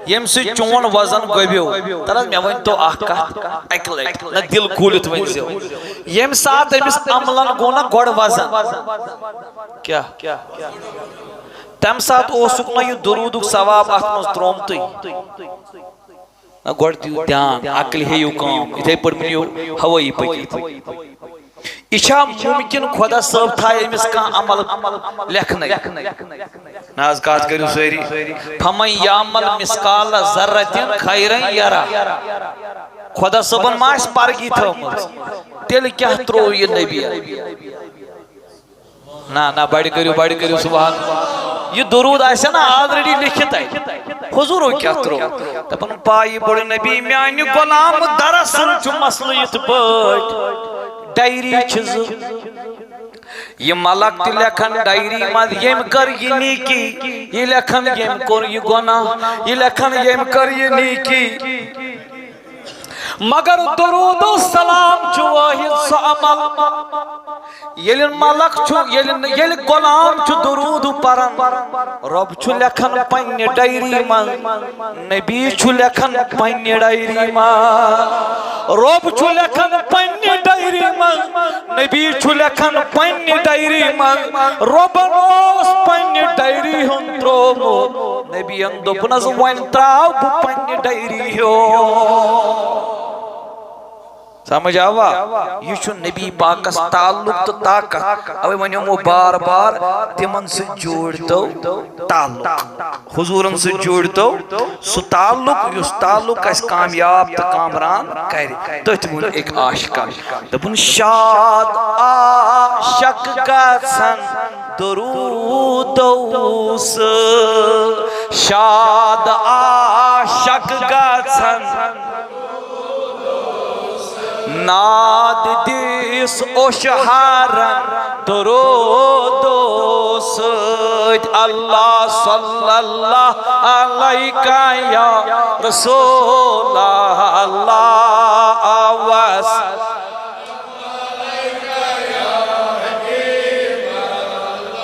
ییٚمہِ سۭتۍ چون وزن گۄبیو۔ تَلہٕ حظ، مےٚ ؤنۍ تو اکھ کَتھ اَکہِ لَٹہِ، نہ دِل کھوٗلِتھ ؤنۍ زیو۔ ییٚمہِ ساتہٕ أمِس عملن گوٚو نہ گۄڈٕ وزن، کیٛاہ؟ تَمہِ ساتہٕ اوسُکھ نہ یہِ درودُک ثواب اَتھ منٛز ترٛوومتُے۔ نہ، گۄڈٕ دِیِو دھیان، عقلہِ ہیٚیِو کٲم، یِتھَے پٲٹھۍ مہٕ نِیِو ہوٲیی پٔکِتھ۔ یہِ چھا مُمکِن خۄدا صٲب تھایہِ أمِس کانٛہہ عمل لیکھنَے؟ نہ حظ، کَتھ کٔرِو سٲری۔ فَمَن یَعْمَلْ مِثْقَالَ ذَرَّةٍ خَیْرًا یَرَہ۔ خۄدا صٲبَن ما آسہِ پرگی تھٲومٕژ؟ تیٚلہِ کیٛاہ ترٛوو یہِ نبی؟ نہ، نہ، بڑِ کٔرِو، بڑِ کٔرِو، سبحان اللہ۔ یہِ درود آسہِ نا already لیکھِتھ اَتہِ۔ حضوٗرو کیٛاہ ترٛوو؟ دَپان، پایہِ بوٚڑ نبی، میٛانہِ غلام، دراصل چھُ مسلہٕ یِتھ پٲٹھۍ، ڈایری چھِ زٕ۔ یہِ ملک تہِ لیکھن ڈایری منٛز، ییٚمۍ کٔر یہِ نیکی، یہِ لیکھن ییٚمۍ کوٚر یہِ گۄناہ، یہِ لیکھن ییٚمۍ کٔر یہِ نیکی۔ مگر درود و سلام چھُ وٲحد سُہ عمل۔ ییٚلہِ ملک چھُ، ییٚلہِ، ییٚلہِ غلام چھُ درود پران، رۄب چھُ لیکھان پننہِ ڈایری منٛز، نبی چھُ لیکھان پننہِ ڈایری منٛز، رۄب چھُ لیکھان پننہِ ڈایری منٛز، نبی چھُ لیکھان پننہِ ڈایری منٛز۔ رۄبن اوس پننہِ ڈایری ہُنٛد ترٛوومُت۔ نبیَن دوٚپنَس، وۄنۍ ترٛاو بہٕ پننہِ ڈایری ہیوٚر۔ سمجھ آوا؟ یہِ چھُ نبی پاکس تعلق تہٕ طاقت۔ اوے ونیومو بار بار، تِمن سۭتۍ جوڑتو تعلق۔ حضوٗرن سۭتۍ جوڑتو سُہ تعلق، یُس تعلق اَسہِ کامیاب تہٕ کامران کرِ۔ تٔتھۍ ووٚن أکۍ عاشقن، دوٚپُن، شاد عاشق گژھن درودو سۭتۍ، شاد عاشق گژھن۔ ناد دِس اوشہارن درودو سۭتۍ، اللہ صلی اللہ علیک یا رسول اللہ۔ آواز۔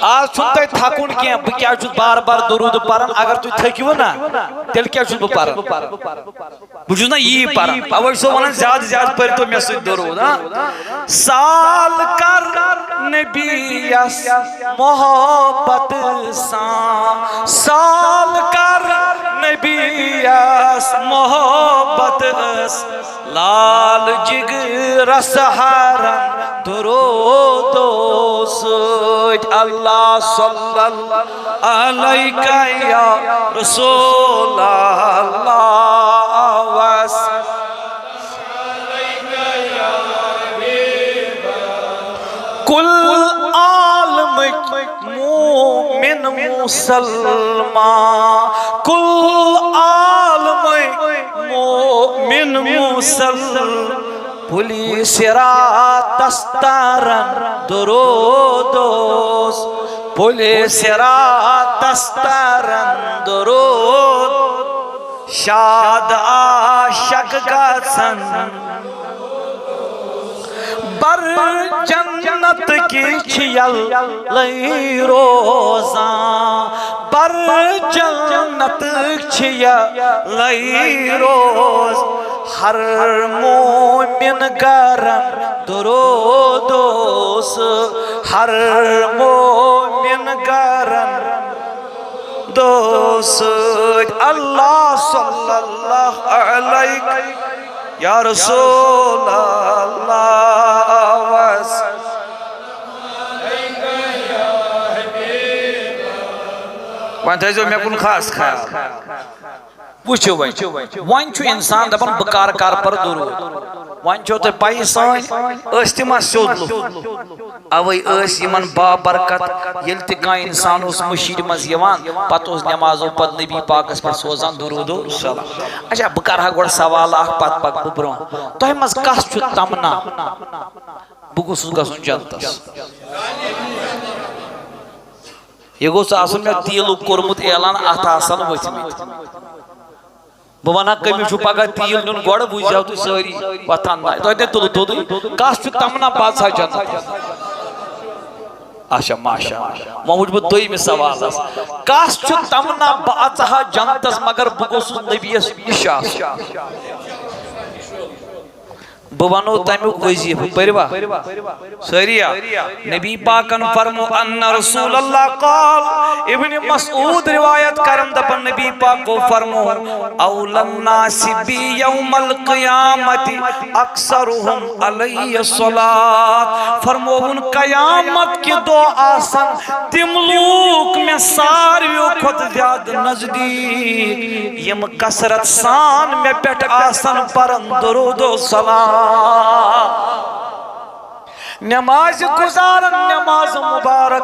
آز چھُنہٕ تۄہہِ تھکُن کینٛہہ، بہٕ کیٛازِ چھُس بار بار درود پران؟ اگر تُہۍ تھٔکِو نا، تیٚلہِ کیٛازِ چھُس بہٕ پران؟ بہٕ چھُس نہ یی پران، اوے چھُسو ونان زیادٕ زیادٕ پٔرۍتو مےٚ سۭتۍ درود، ہاں؟ سال کر نبی یس محبت سان، سال کر نبی یس محبت سان، لال جگرس ہرن درودو سۭتۍ، اللہ صلی اللہ علیک یا رسول اللہ۔ کل عالمٕکۍ مومن مسلمان، کل عالمٕکۍ مومن مسلمان، پُلہِ صراطس ترن درود اوس، پُلہِ صراطس ترن درود، شاد عاشق گژھن۔ بر جنت کی چھ یلے روزان، بر جنت چھ یلے روز۔ ہر مومن گرن درود اوس، ہر مومن گرن دوست۔ اللہ صلی اللہ علیہ یا رسول اللہ وسلم۔ وۄنۍ تھٲیزیو مےٚ کُن خاص خیال۔ وٕچھِو وۄنۍ، وۄنۍ چھُ اِنسان دَپان، "بہٕ کَر کَر پَرٕ درود؟" وۄنۍ چھو تۄہہِ پَیی سٲنۍ، أسۍ تہِ ما سیوٚد لُکھ؟ اَوَے ٲسۍ یِمَن بابرکت، ییٚلہِ تہِ کانٛہہ اِنسان اوس مٔشیٖدِ منٛز یِوان، پَتہٕ اوس نٮ۪مازو پَتہٕ نبی پاکَس پٮ۪ٹھ سوزان درود و سلام۔ اچھا، بہٕ کَرٕ ہا گۄڈٕ سوال اَکھ، پَتہٕ پَکہٕ بہٕ برٛونٛہہ۔ تۄہہِ منٛز کَس چھُ تمنا، بہٕ گوٚژھُس گژھُن جنتَس؟ یہِ گوٚژھ آسُن مےٚ تیٖلُک کوٚرمُت اعلان، اَتھ آسَن ؤتھمٕتۍ۔ بہٕ وَنہٕ ہا، کٔمِس چھُ پگاہ تیٖل نیُن، گۄڈٕ وٕچھزیو تُہۍ سٲری وۄتھان نہ۔ تۄہہِ تہِ تُلہٕ توٚتُے۔ کَس چھُ تمنا بہٕ اژٕ ہا جنت؟ اچھا، ماشاء اللہ۔ وۄنۍ وٕچھ بہٕ دوٚیمِس سوالَس۔ کَس چھُ تمنا بہٕ اژٕ ہا جنتَس، مگر بہٕ گوٚژھُس نبیَس نِش آسُن؟ بہٕ وَنو تَمیُک وظیٖفہٕ، پٔرِوا؟ سٲری یا؟ نبی پاکن فرمو، ان رسول اللہ قال، ابن مسعود روایت کرن دپن نبی پاکو فرمو، اول الناس بی یوم القیامت اکثرهم علی الصلاۃ۔ فرموون، قیامت کہِ دۄہ آسن تِم لوٗکھ مےٚ ساروِیو کھۄتہٕ زیادٕ نزدیٖک، یِم کثرت سان مےٚ پٮ۪ٹھ آسن پرن درود و سلام۔ نماز گزارن نماز مبارک،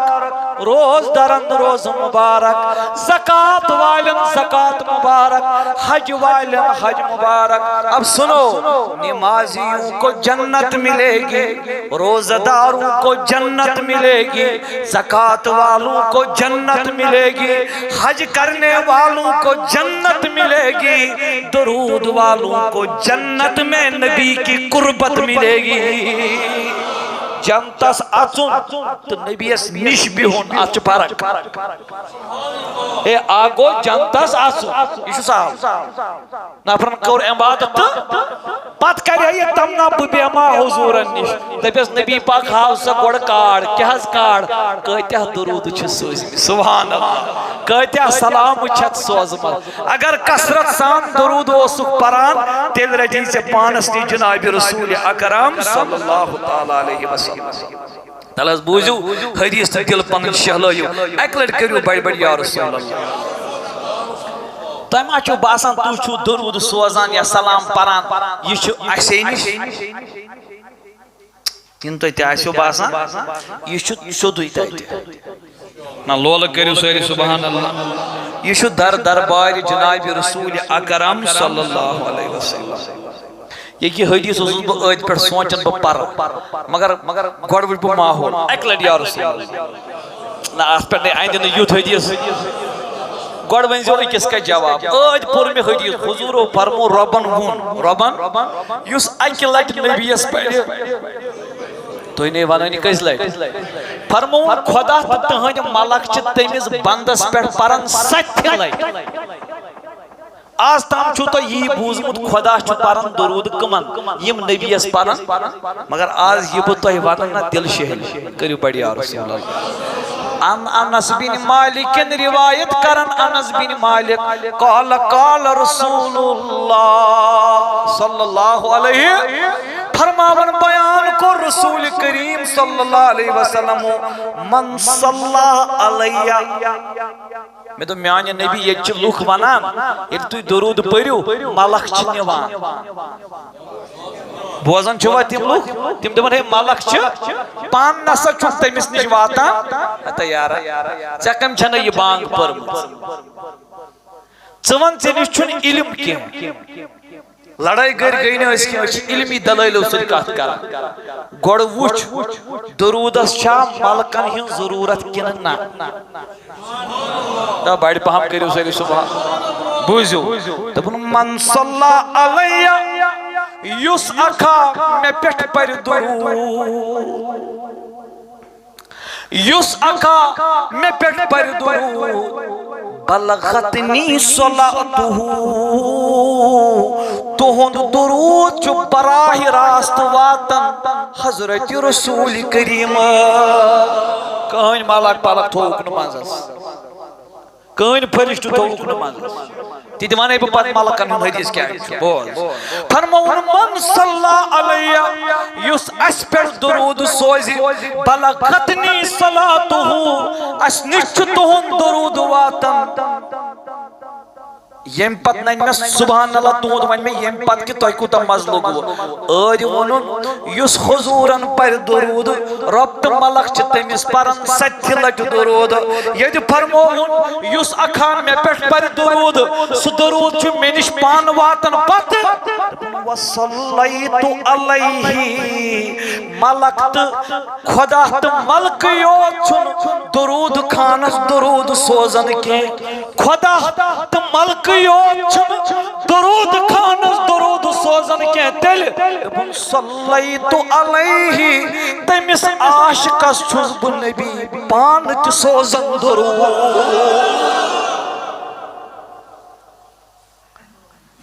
روز درن روز مبارک، زکات والن زکات مبارک، حج والن حج مبارک۔ اب سنو، نمازیوں کو جنت ملے گی، روزہ داروں کو جنت ملے گی، زکات والوں کو جنت ملے گی، حج کرنے والوں کو جنت ملے گی، درود والوں کو جنت میں نبی کی قربت ملے گی۔ جنتس اژُن تہٕ نبیس نِش بِہُن، اتھ چھِ فرق۔ ہے، اکھ گوٚو جنتس اژُن، یہِ چھُ سہل۔ نفرن کوٚر عبادت تہٕ پتہٕ کرِ ہے یہِ تمنا، بہٕ بیٚہمہٕ ہا حضوٗرن نِش۔ دٔپِس، نبی پاک، ہاو سا گۄڈٕ کارڈ۔ کیٛاہ حظ کارڈ؟ کۭتیٛاہ درود چھِ سوٗزمٕتۍ؟ سبحان اللہ۔ کۭتیٛاہ سلام چھَتھ سوزمٕژ؟ اگر کثرت سان درود اوسُکھ پران، تیٚلہِ رٔٹی ژےٚ پانس نِش جناب رسول اکرم صلی اللہ تعالیٰ علیہ وسلم۔ تَلہٕ حظ بوٗزِو حدیث تہٕ دِل پنٕنۍ شہلٲیِو۔ اَکہِ لَٹہِ کٔرِو بَڑِ بَڑِ یا رسول اللہ۔ تۄہہِ ما چھُو باسان تُہۍ چھُو درود سوزان یا سلام پران، یہِ چھُ اَسے نِش؟ کِنہٕ تۄہہِ تہِ آسیو باسان یہِ چھُ سیوٚدُے تَتہِ؟ نہ، لولہٕ کٔرِو سٲری سبحان اللہ۔ یہِ چھُ در دربارِ جناب رسول اکرم صلی اللہ علیہ وسلم۔ یہِ کہِ حدیث اوسُس بہٕ أتھۍ پٮ۪ٹھ سونٛچان، بہٕ پَرٕ، مگر، مگر گۄڈٕ وٕچھ بہٕ ماحول۔ اَکہِ لَٹہِ یا رسول اللہ۔ نہ، اَتھ پٮ۪ٹھ نَے اَندِ نہٕ یُتھ حدیث۔ گۄڈٕ ؤنۍ زیو أکِس کَتھِ جواب۔ أتھۍ پوٚر مےٚ حدیث، حضوٗرو فرمو، رۄبَن ووٚن، رۄبَن، یُس اَکہِ لَٹہِ نبیَس پَرِ، تُہۍ نَے وَنٲنی کٔژِ لَٹہِ؟ فرمووُن، خۄدا تہٕ تٕہٕنٛدۍ ملک چھِ تٔمِس بندس پٮ۪ٹھ پران ستہِ لٹہِ۔ آز تام چھُو تۄہہِ یی بوٗزمُت، خۄدا چھُ پران درود کٕمن؟ یِم نبیَس پران۔ مگر آز یہِ بہٕ تۄہہِ ونہٕ نہ، دل شہل کٔرِو بڑِ یا رسول اللہ۔ عن انس بن مالک، روایت کران انس بن مالک، قال قال رسول اللہ صلی اللہ علیہ، فرماوان بیان کوٚر رسول کریم صلی اللہ علیہ وسلم، من صلی علیہ۔ مےٚ دوٚپ، میانہِ نبی، ییٚتہِ چھِ لُکھ ونان، ییٚلہِ تُہۍ درود پٔرِو، ملک چھِ نِوان۔ بوزان چھِوا تِم لُکھ؟ تِم دَپان، ہے، ملک چھِ، پانہٕ نسا چھُکھ تٔمِس نِش واتان۔ ہتا یارا، ژےٚ کٔمۍ چھَنہٕ یہِ بانگ پٔرمٕژ؟ ژٕ وَن، ژےٚ نِش چھُنہٕ علم کینٛہہ۔ لڑٲے گٔرۍ گٔے نہٕ أسۍ کینٛہہ، أسۍ چھِ علمی دلٲیلو سۭتۍ کتھ کران۔ گۄڈٕ وٕچھ، درودس چھا ملکن ہٕنٛز ضروٗرت کِنہٕ نہ؟ نہ، بڑِ پہم کٔرِو سٲری سبحان۔ بوٗزِو، دوٚپُن، من صلی علیہ، یُس اکھا مےٚ پٮ۪ٹھ پرِ درود۔ یُس اکھا مےٚ پٮ۪ٹھ پرِ درود، بلغتنی صلاتہ، تُہُنٛد درود چھُ براہ راست واتان حضرت رسول کریم۔ کٕہٕنۍ ملک پلک تھووُکھ نہٕ منٛزس۔ کٕہٕنۍ فرشتہٕ تھووُکھ نہٕ منٛزس۔ تہِ تہِ وَنے بہٕ پتہٕ ملکن ہُنٛد حدیث کیٛاہ چھُ۔ بوز۔ فرمووُن، من صلی علیہ، یُس اَسہِ پٮ۪ٹھ درود سوزِ، بلغتنی صلاتہ، اَسہِ نِش چھُ تُہُنٛد درود واتان۔ ییٚمہِ پتہٕ ننہِ مےٚ سبحان اللہ تُہُنٛد، وۄنۍ مےٚ ییٚمہِ پتہٕ کہِ تۄہہِ کوٗتاہ مزٕ لوٚگوُ۔ ٲدۍ ووٚنُن، یُس حضوٗرن پرِ درود، رۄب تہٕ ملک چھِ تٔمِس پران ستہِ لٹہِ درود۔ ییٚتہِ فرمووُن، یُس اکھا مےٚ پٮ۪ٹھ پرِ درود، سُہ درود چھُ مےٚ نِش پانہٕ واتان پتہٕ۔ وصلیت علیہ، ملک تہٕ خۄدا تہٕ ملکہٕ یوت چھُنہٕ درود خانس درود سوزان کینٛہہ۔ خۄدا تہٕ ملکہٕ یوت چھُنہٕ درود خانس درود سوزان کینٛہہ۔ تیٚلہِ دوٚپُن، صلیت علیہ، تٔمِس عاشقس چھُس بہٕ نبی پانہٕ تہِ سوزان درود۔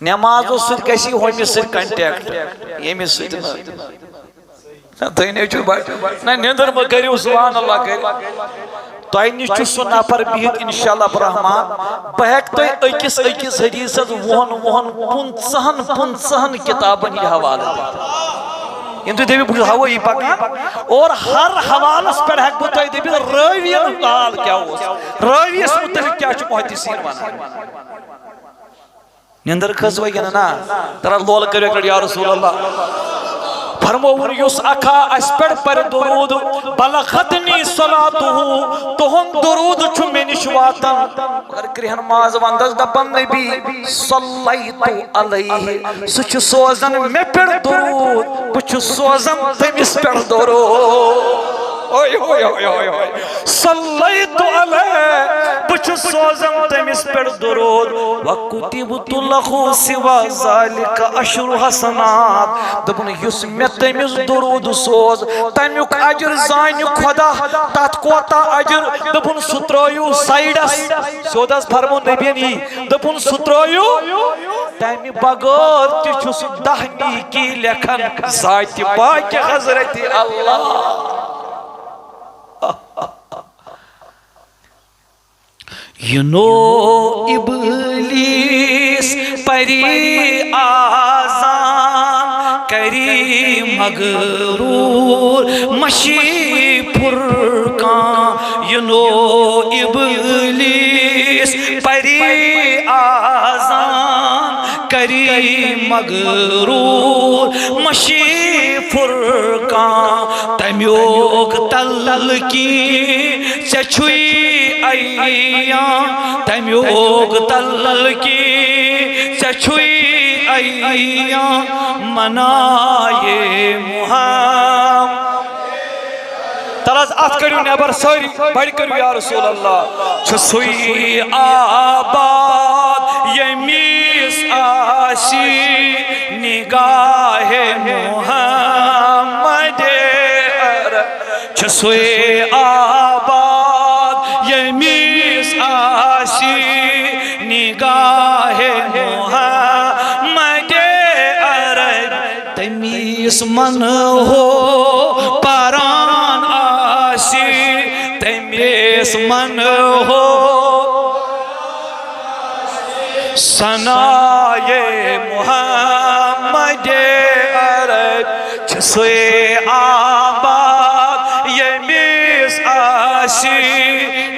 نمازو سۭتۍ گژھِ ہُمِس سۭتۍ contact، ییٚمِس سۭتۍ نہٕ۔ نہ، تُہۍ نے چھِو بچ-، نہ، نیٚنٛدٕر مہ کٔرِو، سبحان اللہ کٔرِو۔ تۄہہِ نِش چھُ سُہ نفر بِہِتھ، انشاءاللہ الرحمن۔ بہٕ ہٮ۪کہٕ تۄہہِ أکِس أکِس حدیثس وُہن وُہن، پٕنٛژٕہن پٕنٛژٕہن کِتابن ہٕنٛدۍ حوالہٕ دِتھ۔ یِم تُہۍ دٔپِو، بہٕ چھُس ہوٲیی پکان، اور ہر حوالس پٮ۪ٹھ ہٮ۪کہٕ بہٕ تۄہہِ دٔپِتھ، رٲوِین حال کیٛاہ اوس، رٲوِیس مُتعلق کیٛاہ چھُ محدثین ونان۔ نیٚنٛدٕر کھٔژ وۄنۍ کِنہٕ نہ؟ ترٛا لولہٕ کٔرِو اَکہِ لَٹہِ، یا رسول اللہ۔ فرمووُن، یُس اکھا اَسہِ پٮ۪ٹھ پَرِ درود، بلغتنی صلاتہ، تُہُنٛد درود چھُ مےٚ نِش واتان۔ مگر کرٛہن ماز وندس دپان، نبی صلیت علیہ، سُہ چھُ سوزان مےٚ پٮ۪ٹھ درود، بہٕ چھُس سوزان تٔمِس پٮ۪ٹھ درود۔ اوے، اوے، اوے، اوے، اوے۔ صلیت علیہ، بہٕ چھُس سوزان تٔمِس پٮ۪ٹھ درود۔ وکتبت لہ سوی ذالک عشر حسنات۔ دوٚپُن، یُس مےٚ تٔمِس درود سوز، تَمیُک اجر زانہِ خۄدا، تَتھ کوتاہ اجر؟ دوٚپُن، سُہ ترٲیِو سایڈس۔ سیوٚد حظ فرموو نبیَن یی، دوٚپُن، سُہ ترٲیِو۔ تَمہِ بغٲر تہِ چھُ سُہ دَہ نیکی لیکھان ذاتِ پاکہِ حضرت اللہ۔ یِنو ابلیس پری آزان، کری مغرور مشی فرقان۔ یِنو ابلیس پری آزان، کری مغرور مشی فرقان۔ تمیوک تلقین ژےٚ چھُے ایام، تمیوک تلقین ژےٚ چھُے ایام منائے محمد۔ تَلہٕ حظ، اَتھ کٔڑِو نٮ۪بر سٲری، بڑِ کٔرِو یا رسول اللہ۔ چھُ سُے آباد ییٚمِس آسی نگاہِ محمد عرب۔ چھُ سُے آباد ییٚمِس آسی نگاہِ محمد عرب۔ تٔمِس من ہو پران آسی، تٔمِس من ہو ثنائے محمد عرب۔ چھُ سُے آباد ییٚمِس آسی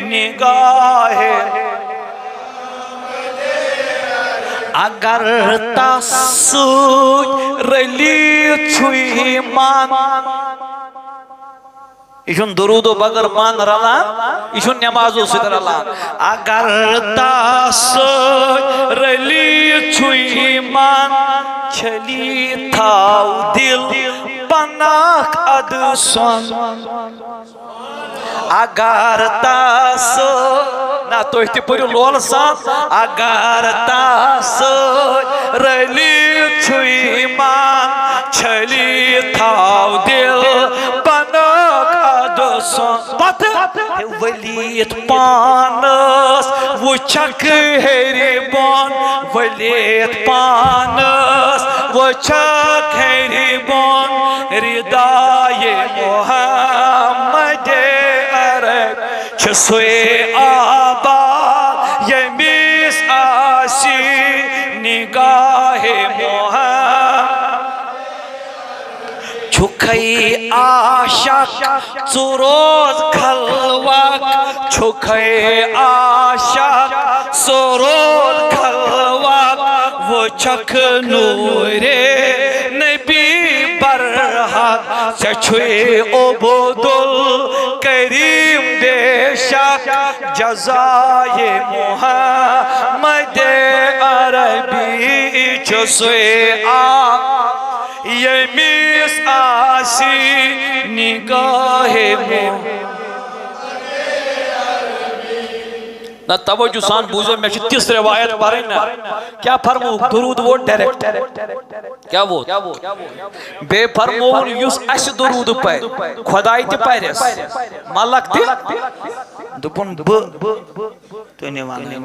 نگاہِ۔ اگر تس سۭتۍ رٔلِتھ چھُے من۔ یہِ چھُنہٕ درودو بغٲر من رلان، یہِ چھُنہٕ نمازو سۭتۍ رلان۔ اگر تس سۭتۍ رٔلِتھ چھُے من، چھٔلِتھ تھاو دل پناہ ادٕ سۄن۔ اگر تس، نہ تُہۍ تہِ پٔرِو لولہٕ سان۔ اگر تس رٔلِتھ چھُے من، چھٔلِتھ تھاو دل پناہ ادٕ سۄن۔ پتہٕ ؤلِتھ پانس وٕچھکھ ہیٚرِ بۄن، ؤلِتھ پانس وٕچھکھ ہیٚرِ بۄن، ردایے محمد عرب۔ چھُ سُے آباد ییٚمِس آسی نگاہِ محمد۔ چھُکھے عاشق ژٕ روز خلوت، چھُکھے عاشق ژٕ روز خلوت، وٕچھکھ نوٗرِ نبی برحق۔ ژےٚ چھُے عبدالکریم بے شک، جزائے محمد عربی چھُ سُے آ ییٚمِس آسی نگاہِ مو۔ نہ، توجہ سان بوٗزِو، مےٚ چھِ تِژھ روایت پَرٕنۍ نہ۔ کیٛاہ فرمووُکھ؟ درود ووت ڈائریکٹ۔ کیٛاہ ووت؟ بیٚیہِ فرمووُن، یُس اَسہِ درود پَرِ، خۄداے تہِ پَرٮ۪س، ملک تہِ۔ دوٚپُن، بہٕ۔ تُہۍ نہٕ وَنٲنی۔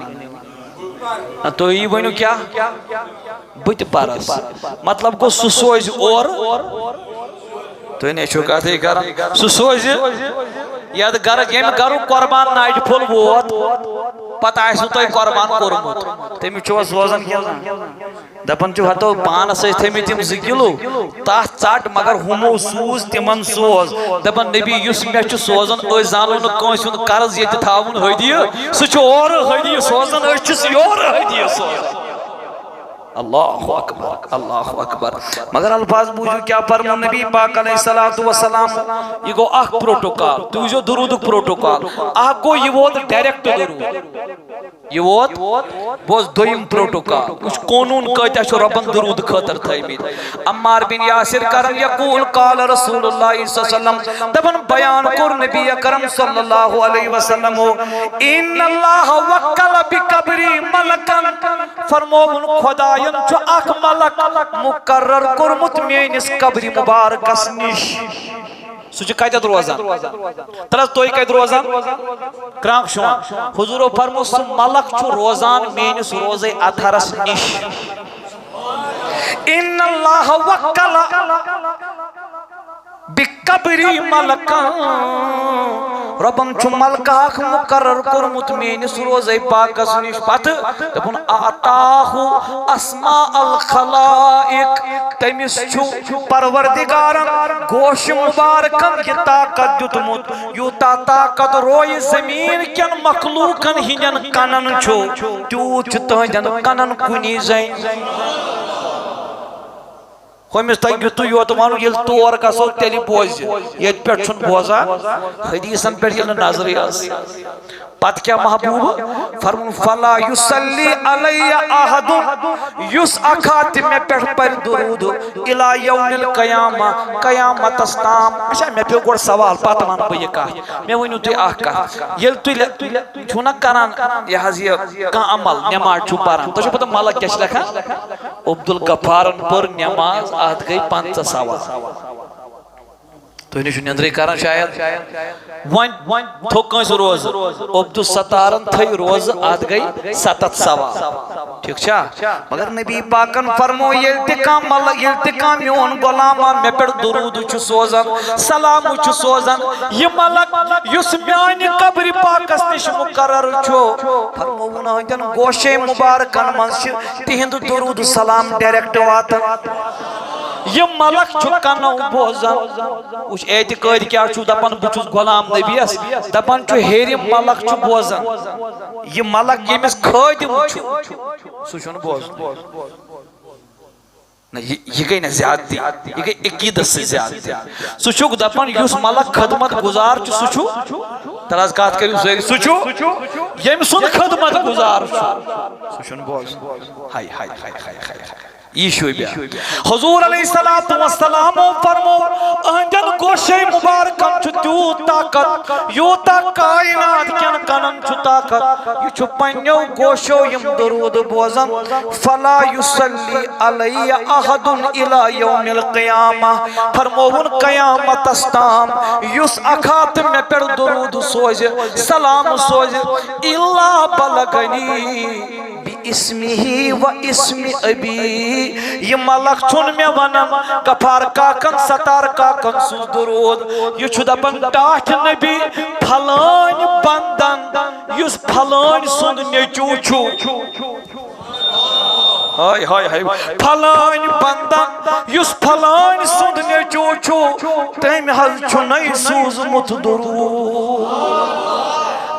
نہ، تُہۍ ؤنِو کیٛاہ؟ بہٕ تہِ پَرَس۔ مطلب گوٚو، سُہ سوزِ اورٕ۔ تُہۍ نے چھِو کَتھٕے کَران۔ سُہ سوزِ یَتھ گَرٕ، ییٚمہِ گَرُک قۄربان ناجہِ پھوٚل ووت، پَتہٕ آسِوٕ تۄہہِ قۄربان کوٚرمُت۔ تٔمِس چھُوا سوزان کِنہٕ نہ؟ دَپان چھِو، ہَتو پانَس ٲسۍ تھٲومٕتۍ یِم زٕ کِلوٗ، تَتھ ژَٹ، مگر ہُمو سوٗز تِمَن سوز۔ دَپان، نبی یُس مےٚ چھُ سوزان، أسۍ زانو نہٕ کٲنٛسہِ ہُنٛد قرض ییٚتہِ تھاوُن ہدیہِ، سُہ چھُ اورٕ ہدیہِ سوزان، أسۍ چھِس یورٕ ہدیہِ سوزان۔ اللہ اکبر، اللہ اکبر۔ مگر الفاظ بوٗزِو کیٛاہ فرموو نبی پاک علیہ الصلوۃ والسلام۔ یہِ گوٚو اکھ پروٹوکال، تُہۍ وٕچھِو درودُک پروٹوکال۔ اکھ گوٚو یہِ ووت ڈائریکٹ درود۔ یہِ ووت، بوز دوٚیِم پروٹوکال۔ وٕچھ قونوٗن کۭتیٛاہ چھُ رۄبن درود خٲطرٕ تھٲومٕتۍ۔ عمار بن یاسر کرن یقول قال رسول اللہ صلی اللہ علیہ وسلم، دپان بیان کوٚر نبی اکرم صلی اللہ علیہ وسلم، ان اللہ وکل بقبری ملکن، فرمووُن خدایَن چھُ اکھ ملک مقرر کوٚرمُت میٲنِس قبرِ مبارکس نِش۔ سُہ چھُ کتٮ۪تھ روزان؟ تَلہٕ حظ، تُہۍ کتہِ روزان؟ کرٛانٛک شوان۔ حضوٗرو فرموو، سُہ ملک چھُ روزان میٲنِس روزے اطہرس نِش۔ ان اللہ وکل بقبری ملکن، رۄبن چھُ ملکہٕ اکھ مقرر کوٚرمُت میٲنِس روزے پاکس نِش۔ پتہٕ دوٚپُن، اعطاہ اسماء الخلائق، تٔمِس چھُ پروردگارن گوش مبارکن یہِ طاقت دیُتمُت، یوٗتاہ طاقت رویہِ زٔمیٖن کٮ۪ن مخلوٗقن ہٕنٛدٮ۪ن کنن چھُ، تیوٗت چھُ تُہنٛدٮ۪ن کنن کُنی زٔنۍ۔ ہُمِس تۄہہِ یُتُے یوت وَنُن، ییٚلہِ تور گژھو، تیٚلہِ بوزِ۔ ییٚتہِ پٮ۪ٹھ چھُنہٕ بوزان، حدیثن پٮ۪ٹھ ییٚلہِ نہٕ نظرٕے ٲس۔ پتہٕ کیٛاہ محبوب؟ فرمون، فلا یصلی علی احد، یُس اکھا تہِ مےٚ پٮ۪ٹھ پرِ درود، الی یوم القیامہ، قیامتس تام۔ اچھا، مےٚ پیوٚو گۄڈٕ سوال، پتہٕ ونہٕ بہٕ یہِ کتھ۔ مےٚ ؤنِو تُہۍ اکھ کتھ، ییٚلہِ تُہۍ لے-، چھُو نا کران یہِ حظ یہِ کانٛہہ عمل، نٮ۪ماز چھُو پران، تۄہہِ چھُو پتہ ملک کیٛاہ چھِ لیکھان؟ عبدالغفارن پٔر نٮ۪ماز، اتھ گٔے پنٛژاہ ثواب۔ تُہۍ نِش چھُ نیٚنٛدرٕے کران شاید۔ وۄنۍ تھوٚو کٲنٛسہِ روزٕ، عبدالستارن تھٲے روزٕ، اتھ گٔے ستتھ ثواب۔ ٹھیک چھا؟ مگر نبی پاکن فرمو، ییٚلہِ تہِ کانٛہہ مل-، ییٚلہِ تہِ کانٛہہ میون غلام آ مےٚ پٮ۪ٹھ درود چھُ سوزان، سلام چھُ سوزان، یہِ ملک یُس میانہِ قبرِ پاکس نِش مقرر چھُ، فرمووُن، أہنٛدٮ۪ن گوشے مبارکن منٛز چھِ تِہنٛد درود سلام ڈائریکٹ واتان۔ یہِ ملک چھُ کنو بوزان۔ وٕچھ، اعتقاد کیٛاہ چھُ دپان؟ بہٕ چھُس غلام نبیَس، دپان چھُ ہیٚرِ ملک چھُ بوزان۔ یہِ ملک ییٚمِس خٲدِم چھُ، سُہ چھُنہٕ بوزان۔ نہ، یہِ، یہِ گٔے نہ زیادتی، یہِ گٔے عقیٖدس سۭتۍ زیادتی۔ سُہ چھُکھ دپان یُس ملک خدمت گزار چھُ، سُہ چھُ، تَلہٕ حظ کتھ کٔرِو سٲری، سُہ چھُ ییٚمۍ سُنٛد خدمت گزار چھُ، سُہ چھُنہٕ بوزان۔ ہاے، ہاے، ہاے، ہاے، ہاے، ہاے۔ یہِ چھُ بیٛاکھ۔ حضور علیہ الصلوۃ والسلامو فرمو، أہنٛدٮ۪ن گوشے مبارکن چھُ تیوٗت طاقت، یوٗتاہ کائنات کٮ۪ن کنن چھُ طاقت۔ یہِ چھُ پننیو گوشو یِم درود بوزان۔ فلا یصلی علی احد الی یوم القیامہ۔ فرمووُن، قیامتس تام یُس اکھا تہِ مےٚ پٮ۪ٹھ درود سوزِ، سلام سوزِ، الا بلغنی باسمہ و اسم ابی۔ یہِ ملک چھُنہٕ مےٚ ونان غفار کاکن، ستار کاکن سُنٛد درود۔ یہِ چھُ دپان ٹاٹھۍ نبی، پھلٲنۍ بندن، یُس پھلٲنۍ سُنٛد نیٚچو چھُ۔ ہاے، ہاے، ہاے۔ پھلٲنۍ بندن، یُس پھلٲنۍ سُنٛد نیٚچو چھُ، تٔمۍ حظ چھُنَے سوٗزمُت درود۔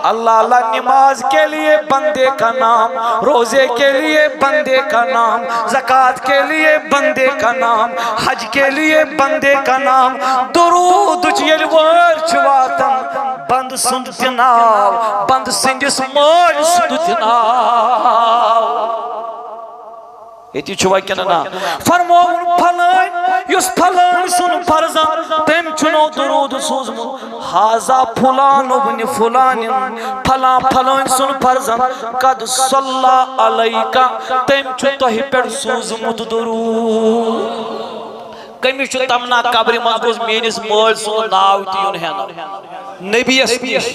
اللہ، اللہ، نماز کے لیے بندے کا نام، روزے کے لیے بندے کا نام، زکوٰۃ کے لیے بندے کا نام، حج کے لیے بندے کا نام۔ درود ییٚلہِ وٲرۍ چھِ واتان، بندٕ سُنٛد تہِ ناو، بندٕ سٕنٛدِس مٲلۍ سُنٛد تہِ ناو۔ ییٚتی چھُوا کِنہٕ نہ؟ فرمووُن، پھلٲنۍ، یُس پھلٲنۍ سُنٛد فرزند، تٔمۍ چھُنو درود سوٗزمُت۔ ھذا فلان ابن فلان، پھلاں پھلٲنۍ سُنٛد فرزند، قد صلی علیک، تٔمۍ چھُ تۄہہِ پٮ۪ٹھ سوٗزمُت درود۔ کٔمِس چھُ تمنا قبرِ منٛز گوٚژھ میٲنِس مٲلۍ سُنٛد ناو تہِ یُن ہٮ۪نہٕ؟ نبیَس نِش۔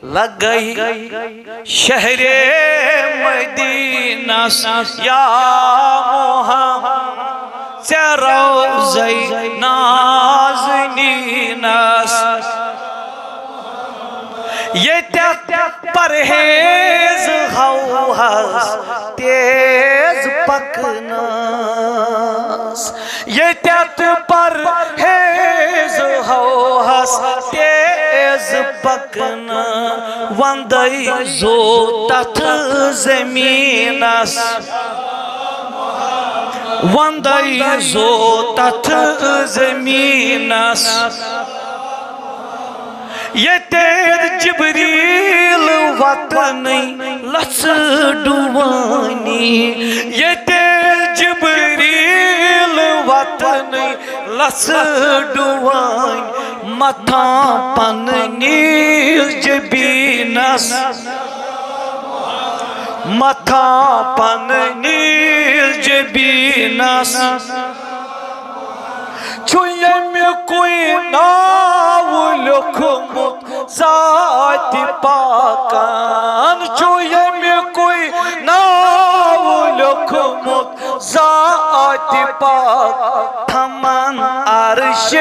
لگے شہرِ مدینس یا محمد، ژےٚ روضے نازنینس۔ ییٚتٮ۪تھ پرہیز ہاوہس تیز پکنس، ییٚتٮ۪تھ پرہیز ہاوہس تیز پکنس، وندے زو تتھ زمینس، وندے زو تتھ زمینس۔ ییٚتہِ جبریل وطنٕے لژھ ڈُوٲنی، ییٚتہِ جبریل وطنٕے لژھ ڈُوٲنۍ، متھاں پننِس جبینس، متھاں پننِس جبینس۔ چھُ ییٚمیُکُے ناو لیوٚکھمُت ذاتِ پاکن، چھُ ییٚمیُکُے ناو لیوٚکھمُت ذاتِ پاک۔ تھمن عرشِ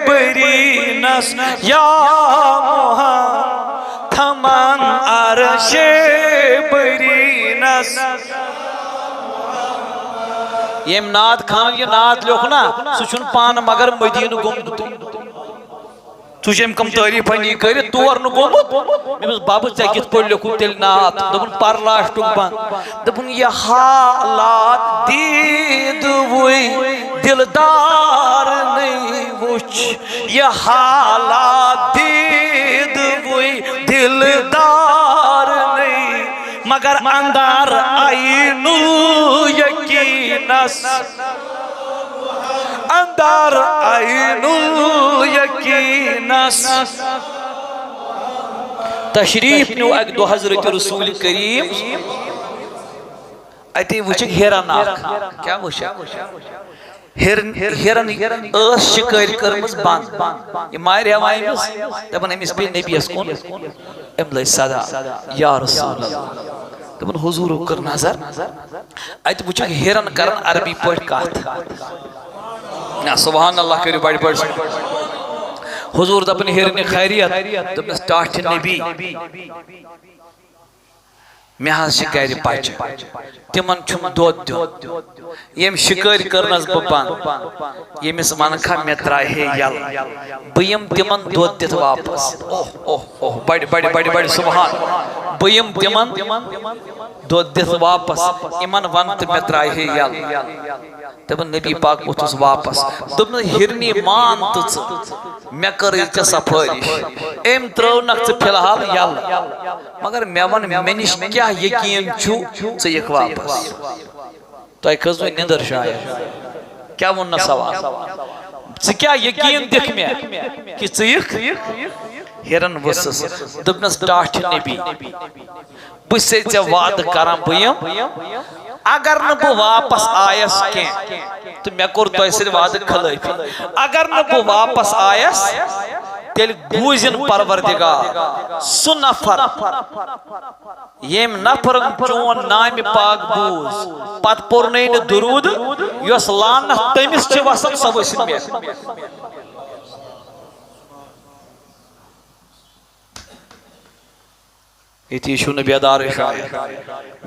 بریٖنس یا محمد، تھمن عرشِ بریٖنس۔ ییٚمۍ نعت خانن یہِ نعت لیوٚکھ نا، سُہ چھُنہٕ پانہٕ مگر مدیٖنہٕ گوٚمُت۔ ژٕ چھُ أمۍ کم تعریٖف پننی کٔرِتھ تور نہٕ گوٚمُت۔ مےٚ دوٚپُس، "بَبہٕ، ژےٚ کِتھ پٲٹھۍ لیوٚکھُتھ تیٚلہِ نعت؟" دوٚپُن، "پَر لاسٹُک بنٛد۔" دوٚپُن، "یہِ حالات دیٖدوٕے دِلدارنٕے وٕچھ، یہِ حالات دیٖدوٕے دلدار نئی، مگر اندر عین الیقینس، اندر عین الیقینس۔ تشریف نیو اکہ دۄہ حضرت رسول کریم، اتی وچھکھ ہیرن اکھ۔ کیا وچھکھ؟ ہیرن، ہیرن ٲس شکٲرۍ کٔرمٕژ بند۔ یہِ مارِ ہا وۄنۍ أمِس، دپان أمِس پیٚیہِ نبیَس کُن۔ أمۍ لٲج صدا، یا رسول اللہ۔ دپان حضوٗرو کٔر نظر، اتہِ وٕچھکھ ہیرن کران عربی پٲٹھۍ کتھ۔ نہ، سبحان اللہ کٔرِو بڑِ بڑِ۔ حضوٗر دپان ہیرنہِ خیریت؟ دوٚپنس ٹاٹھہِ نبی، مےٚ حظ چھِ گرِ بچہِ، تِمن چھُم دۄد دیُن۔ ییٚمۍ شِکٲرۍ کٔرنس بہٕ بنٛد، ییٚمِس ونہٕ کھا مےٚ ترٛایہِ ہے یلہٕ، بہٕ یِمہٕ تِمن دۄد دِتھ واپس۔ اوہ، اوہ، اوہ، بڑِ، بڑِ، بڑِ، بڑِ، سبحان۔ بہٕ یِمہٕ تِمن دۄد دِتھ واپس، یِمن ون تہٕ مےٚ ترٛایہِ ہے یلہٕ۔ دپان نبی پاک ووٚتھُس واپس۔ دوٚپنس، ہیرنہِ مان تہٕ ژٕ، مےٚ کٔرٕے ژےٚ سفٲرِش۔ أمۍ ترٲونکھ ژٕ فی الحال یلہٕ۔ مگر مےٚ ون، مےٚ نِش کیٛاہ یقین چھُ ژٕ یِکھ واپس؟ تۄہہِ کھٔژوٕ نِندٕر شاید؟ کیٛاہ ووٚن نہ سوال؟ ژٕ کیٛاہ یقین دِکھ مےٚ کہِ ژٕ یِکھ؟ ہیرن ؤژھٕس۔ دوٚپنس، ٹاٹھہِ نبی، بہٕ چھسے ژےٚ وعدٕ کران، بہٕ یِمہٕ۔ اگر نہٕ بہٕ واپس آیس کینٛہہ، تہٕ مےٚ کوٚر تۄہہِ سۭتۍ وعدٕ خلٲفی۔ اگر نہٕ بہٕ واپس آیس، تیٚلہِ بوٗزِن پروردگار سُہ نفر، ییٚمۍ نفرن چون نامہِ پاک بوٗز، پتہٕ پوٚرنَے نہٕ درود، یۄس لعنت تٔمِس چھِ وسان، سۄ ؤسِن مےٚ۔ ییٚتی چھُو نہٕ بیدارٕے شاید۔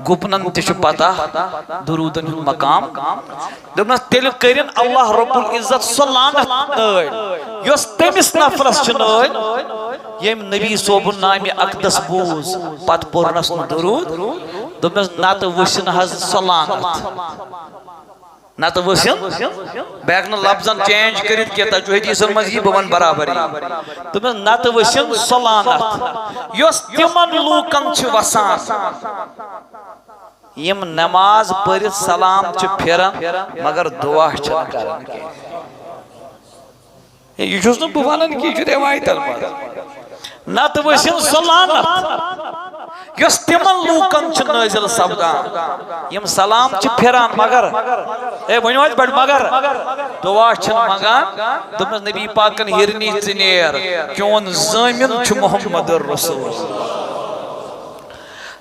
گُپنن تہِ چھُ پتہ درودن ہُنٛد مقام۔ دوٚپنس، تیٚلہِ کٔرِن اللہ رب العزت سۄ لعنت نٲلۍ، یۄس تٔمِس نفرس چھِ نٲلۍ، ییٚمۍ نبی صٲبُن نامِ اقدس بوٗز، پتہٕ پوٚرنس نہٕ درود۔ دوٚپنس، نتہٕ وٕچھِن حظ سۄ لعنت۔ نتہٕ ؤسِن، بہٕ ہٮ۪کہٕ نہٕ لفظن چینج کٔرِتھ کینٛہہ، تۄہہِ چھُو حدیثن منٛز یی، بہٕ ونہٕ برابر یی۔ دوٚپمَس، نتہٕ ؤسِن سۄ لعنت، یۄس تِمن لوٗکن چھِ وسان، یِم نماز پٔرِتھ سلام چھِ پھِران، مگر دعا چھِنہٕ کران کینٛہہ۔ ہے، یہِ چھُس نہٕ بہٕ وَنان کینٛہہ، یہِ چھُ رٮ۪وایتَن منٛز۔ نَتہٕ ؤسِن سۄ لعنت، یۄس تِمَن لوٗکَن چھِ نٲزِل سَپدان، یِم سلام چھِ پھِران، مگر، ہے، ؤنِو حظ بَڑٕ مگر، دُعا چھِنہٕ منٛگان۔ دوٚپمَس، نبی پاکَن، ہِرنی ژٕ نیر، چون ضٲمِن چھُ محمد رسول۔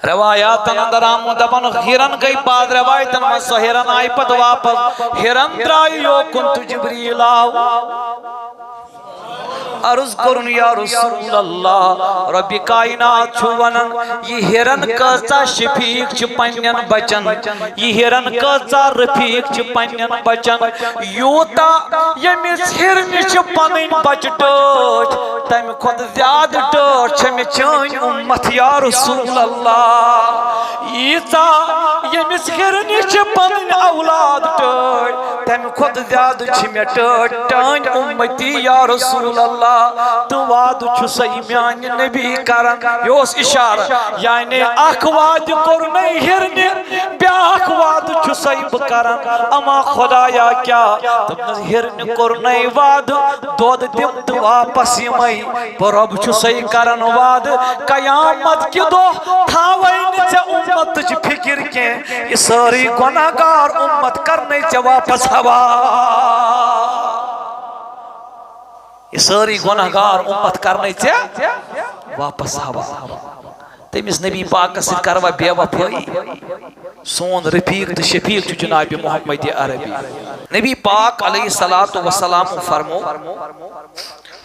روایاتن اندر آمُت، دپان، ہیرن گٔے بعد روایتن منٛز، سۄ ہیرن آیہِ پتہٕ واپس۔ ہیرن درٛایہِ یوکُن تہٕ جبریٖل آو۔ عرض کوٚرُن، یا رسول اللہ، رۄبِ کائنات چھُ ونان، یہِ ہیرن کۭژاہ شفیق چھِ پننٮ۪ن بچن، یہِ ہیرن کۭژاہ رفیق چھِ پننٮ۪ن بچن، یوٗتاہ ییٚمِس ہیرنہِ چھِ پنٕنۍ بچہِ ٹٲٹھۍ، تمہِ کھۄتہٕ زیادٕ ٹٲٹھ چھےٚ مےٚ چٲنۍ اُمت یا رسول اللہ۔ ییٖژاہ ییٚمِس ہیرنہِ چھِ پنٕنۍ اولاد ٹٲٹھۍ، تمہِ کھۄتہٕ زیادٕ چھِ مےٚ ٹٲٹھۍ ٹٲنۍ اُمتی یا رسول اللہ۔ تہٕ وعدٕ چھُ سا یہِ میانہِ نبی کران، یہِ اوس اشارٕ، یعنی اکھ وعدٕ کوٚرنَے ہیرنہِ، بیاکھ وعدٕ چھُ سا بہٕ کران، اما خدایا کیٛاہ؟ دوٚپنَس، ہیرنہِ کوٚرنَے وعدٕ، دۄد دِم تہٕ واپس یِمَے۔ بہٕ رۄب چھُ سَے کران وعدٕ، قیامت کہِ دۄہ تھاوَے نہٕ ژےٚ اُمتٕچ فِکر کینٛہہ۔ یہِ سٲرٕے گۄناہ گار اُمت کرنَے ژےٚ واپس حوالہٕ۔ یہِ سٲرٕے گۄناہ گار اُمت کرنَے ژےٚ واپس حوالہٕ۔ تٔمِس نبی پاکس سۭتۍ کروا بے وفٲیی؟ سون رفیق تہٕ شفیق چھُ جناب محمد عربی۔ نبی پاک علیہ الصلوۃ والسلام فرمو،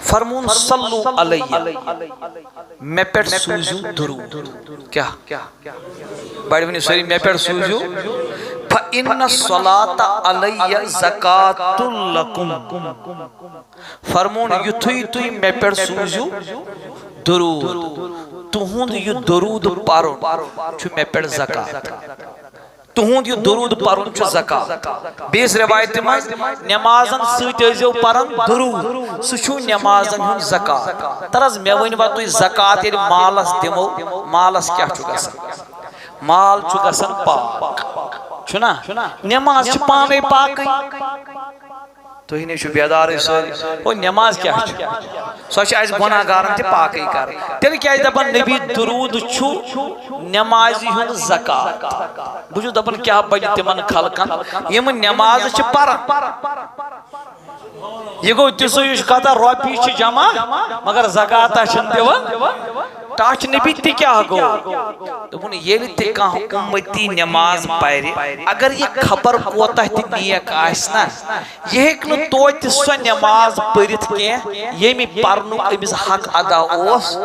فرمون، صلو علیہ، مےٚ پٮ۪ٹھ سوٗزِو درود۔ کیٛاہ؟ بڑِ ؤنِو سٲری، مےٚ پٮ۪ٹھ سوٗزِو۔ فإن الصلاة علیہ زکاۃ لکم۔ فرمون، یُتھُے تُہۍ مےٚ پٮ۪ٹھ سوٗزِو درود، تُہُنٛد یہِ درود پرُن چھُ مےٚ پٮ۪ٹھ زکات۔ تُہُنٛد یہِ درود پرُن چھُ زکات۔ بیٚیِس رِوایتہِ منٛز، نٮ۪مازن سۭتۍ ٲسۍزیو پران درود، سُہ چھُ نٮ۪مازن ہُنٛد زکات۔ تر حظ، مےٚ ؤنۍ وا تُہۍ، زکات ییٚلہِ مالس دِمو، مالس کیٛاہ چھُ گژھان؟ مال چھُ گژھان پاک، چھُنا؟ نٮ۪ماز چھِ پانے پاکٕے۔ تُہۍ نے چھِو بیدارٕے سٲری۔ ہو، نٮ۪ماز کیٛاہ چھِ؟ سۄ چھِ اَسہِ گۄناہ گارن تہِ پاکٕے کرٕنۍ۔ تیٚلہِ کیٛازِ دَپان نبی، درود چھُ نٮ۪مازِ ہُنٛد زکات؟ بہٕ چھُس دَپان، کیٛاہ بَنہِ تِمن خلقن، یِم نٮ۪مازٕ چھِ پران؟ یہِ گوٚو تِژھٕے ہِش کتھا، رۄپیہِ چھِ جمع، مگر زکاتہ چھِنہٕ دِوان۔ ٹچھ نبی تہِ کیٛاہ گوٚو؟ دوٚپُن، ییٚلہِ تہِ کانٛہہ اُمتی نٮ۪ماز پرِ، اگر یہِ خبر کوتاہ تہِ نیک آسہِ نا، یہِ ہیٚکہِ نہٕ توتہِ سۄ نٮ۪ماز پٔرِتھ کینٛہہ، ییٚمہِ پرنُک أمِس حق ادا اوس۔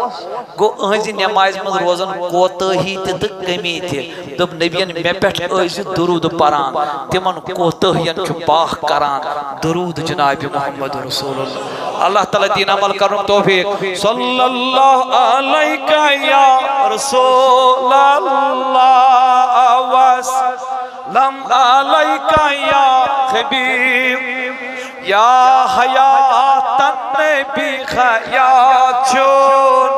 گوٚو، أہنٛزِ نٮ۪مازِ منٛز روزن کوتٲہی تہِ تہٕ کمی تہِ۔ دوٚپ نبیَن، مےٚ پٮ۪ٹھ ٲسۍ زِ درود پران، تِمن کوتٲہین چھُ پاک کران درود جناب محمد رسول اللہ۔ اللہ تعالیٰ دین عمل کرنُک توفیق۔ صلی اللہ علیک یا رسول اللہ، وسلم علیک یا حبیب، یا حیات النبی خیا چون،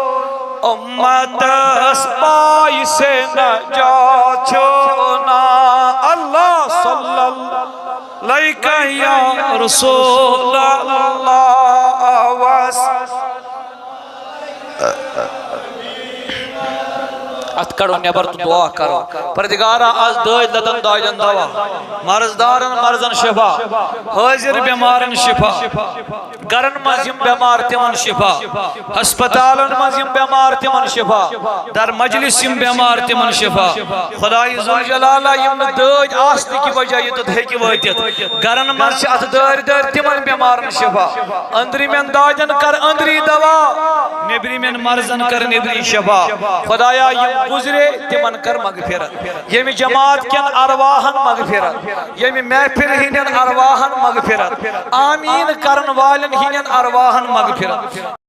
امتس باعث نجات چونا۔ اللہ صلی اللہ علیک یا رسول اللہ، وسلم۔ اتھ کڑو نٮ۪بر تہٕ دعا کرو۔ پردگارا، از دٲدۍ لتن دادٮ۪ن دوا، مرض دارن مرضن شفا، حٲضِر بٮ۪مارن شفا، گرن منٛز یِم بٮ۪مار تِمن شفا، ہسپتالن منٛز یِم بٮ۪مار تِمن شفا، در مجلس یِم بٮ۪مار تِمن شفا۔ خدایہِ ذوالجلالہ، یِم نہٕ دٲدۍ آسنہٕ کہِ وجہ یوٚتتھ ہیٚکہِ وٲتِتھ، گرن منٛز چھِ اتھ دٲرۍ دٲرۍ تِمن بٮ۪مارن شفا۔ أنٛدرِمٮ۪ن دادٮ۪ن کر أنٛدری دوا، نیٚبرِمٮ۪ن مرضن کر نیٚبری شفا۔ خدایا، یِم گُزرے تِمن کر مغفرت، ییٚمہِ جماعت کٮ۪ن ارواحن مغفرت، ییٚمہِ محفل ہٕنٛدٮ۪ن ارواحن مغفرت۔ آمیٖن کرن والٮ۪ن ہٕنٛدٮ۪ن ارواحن مغفرت۔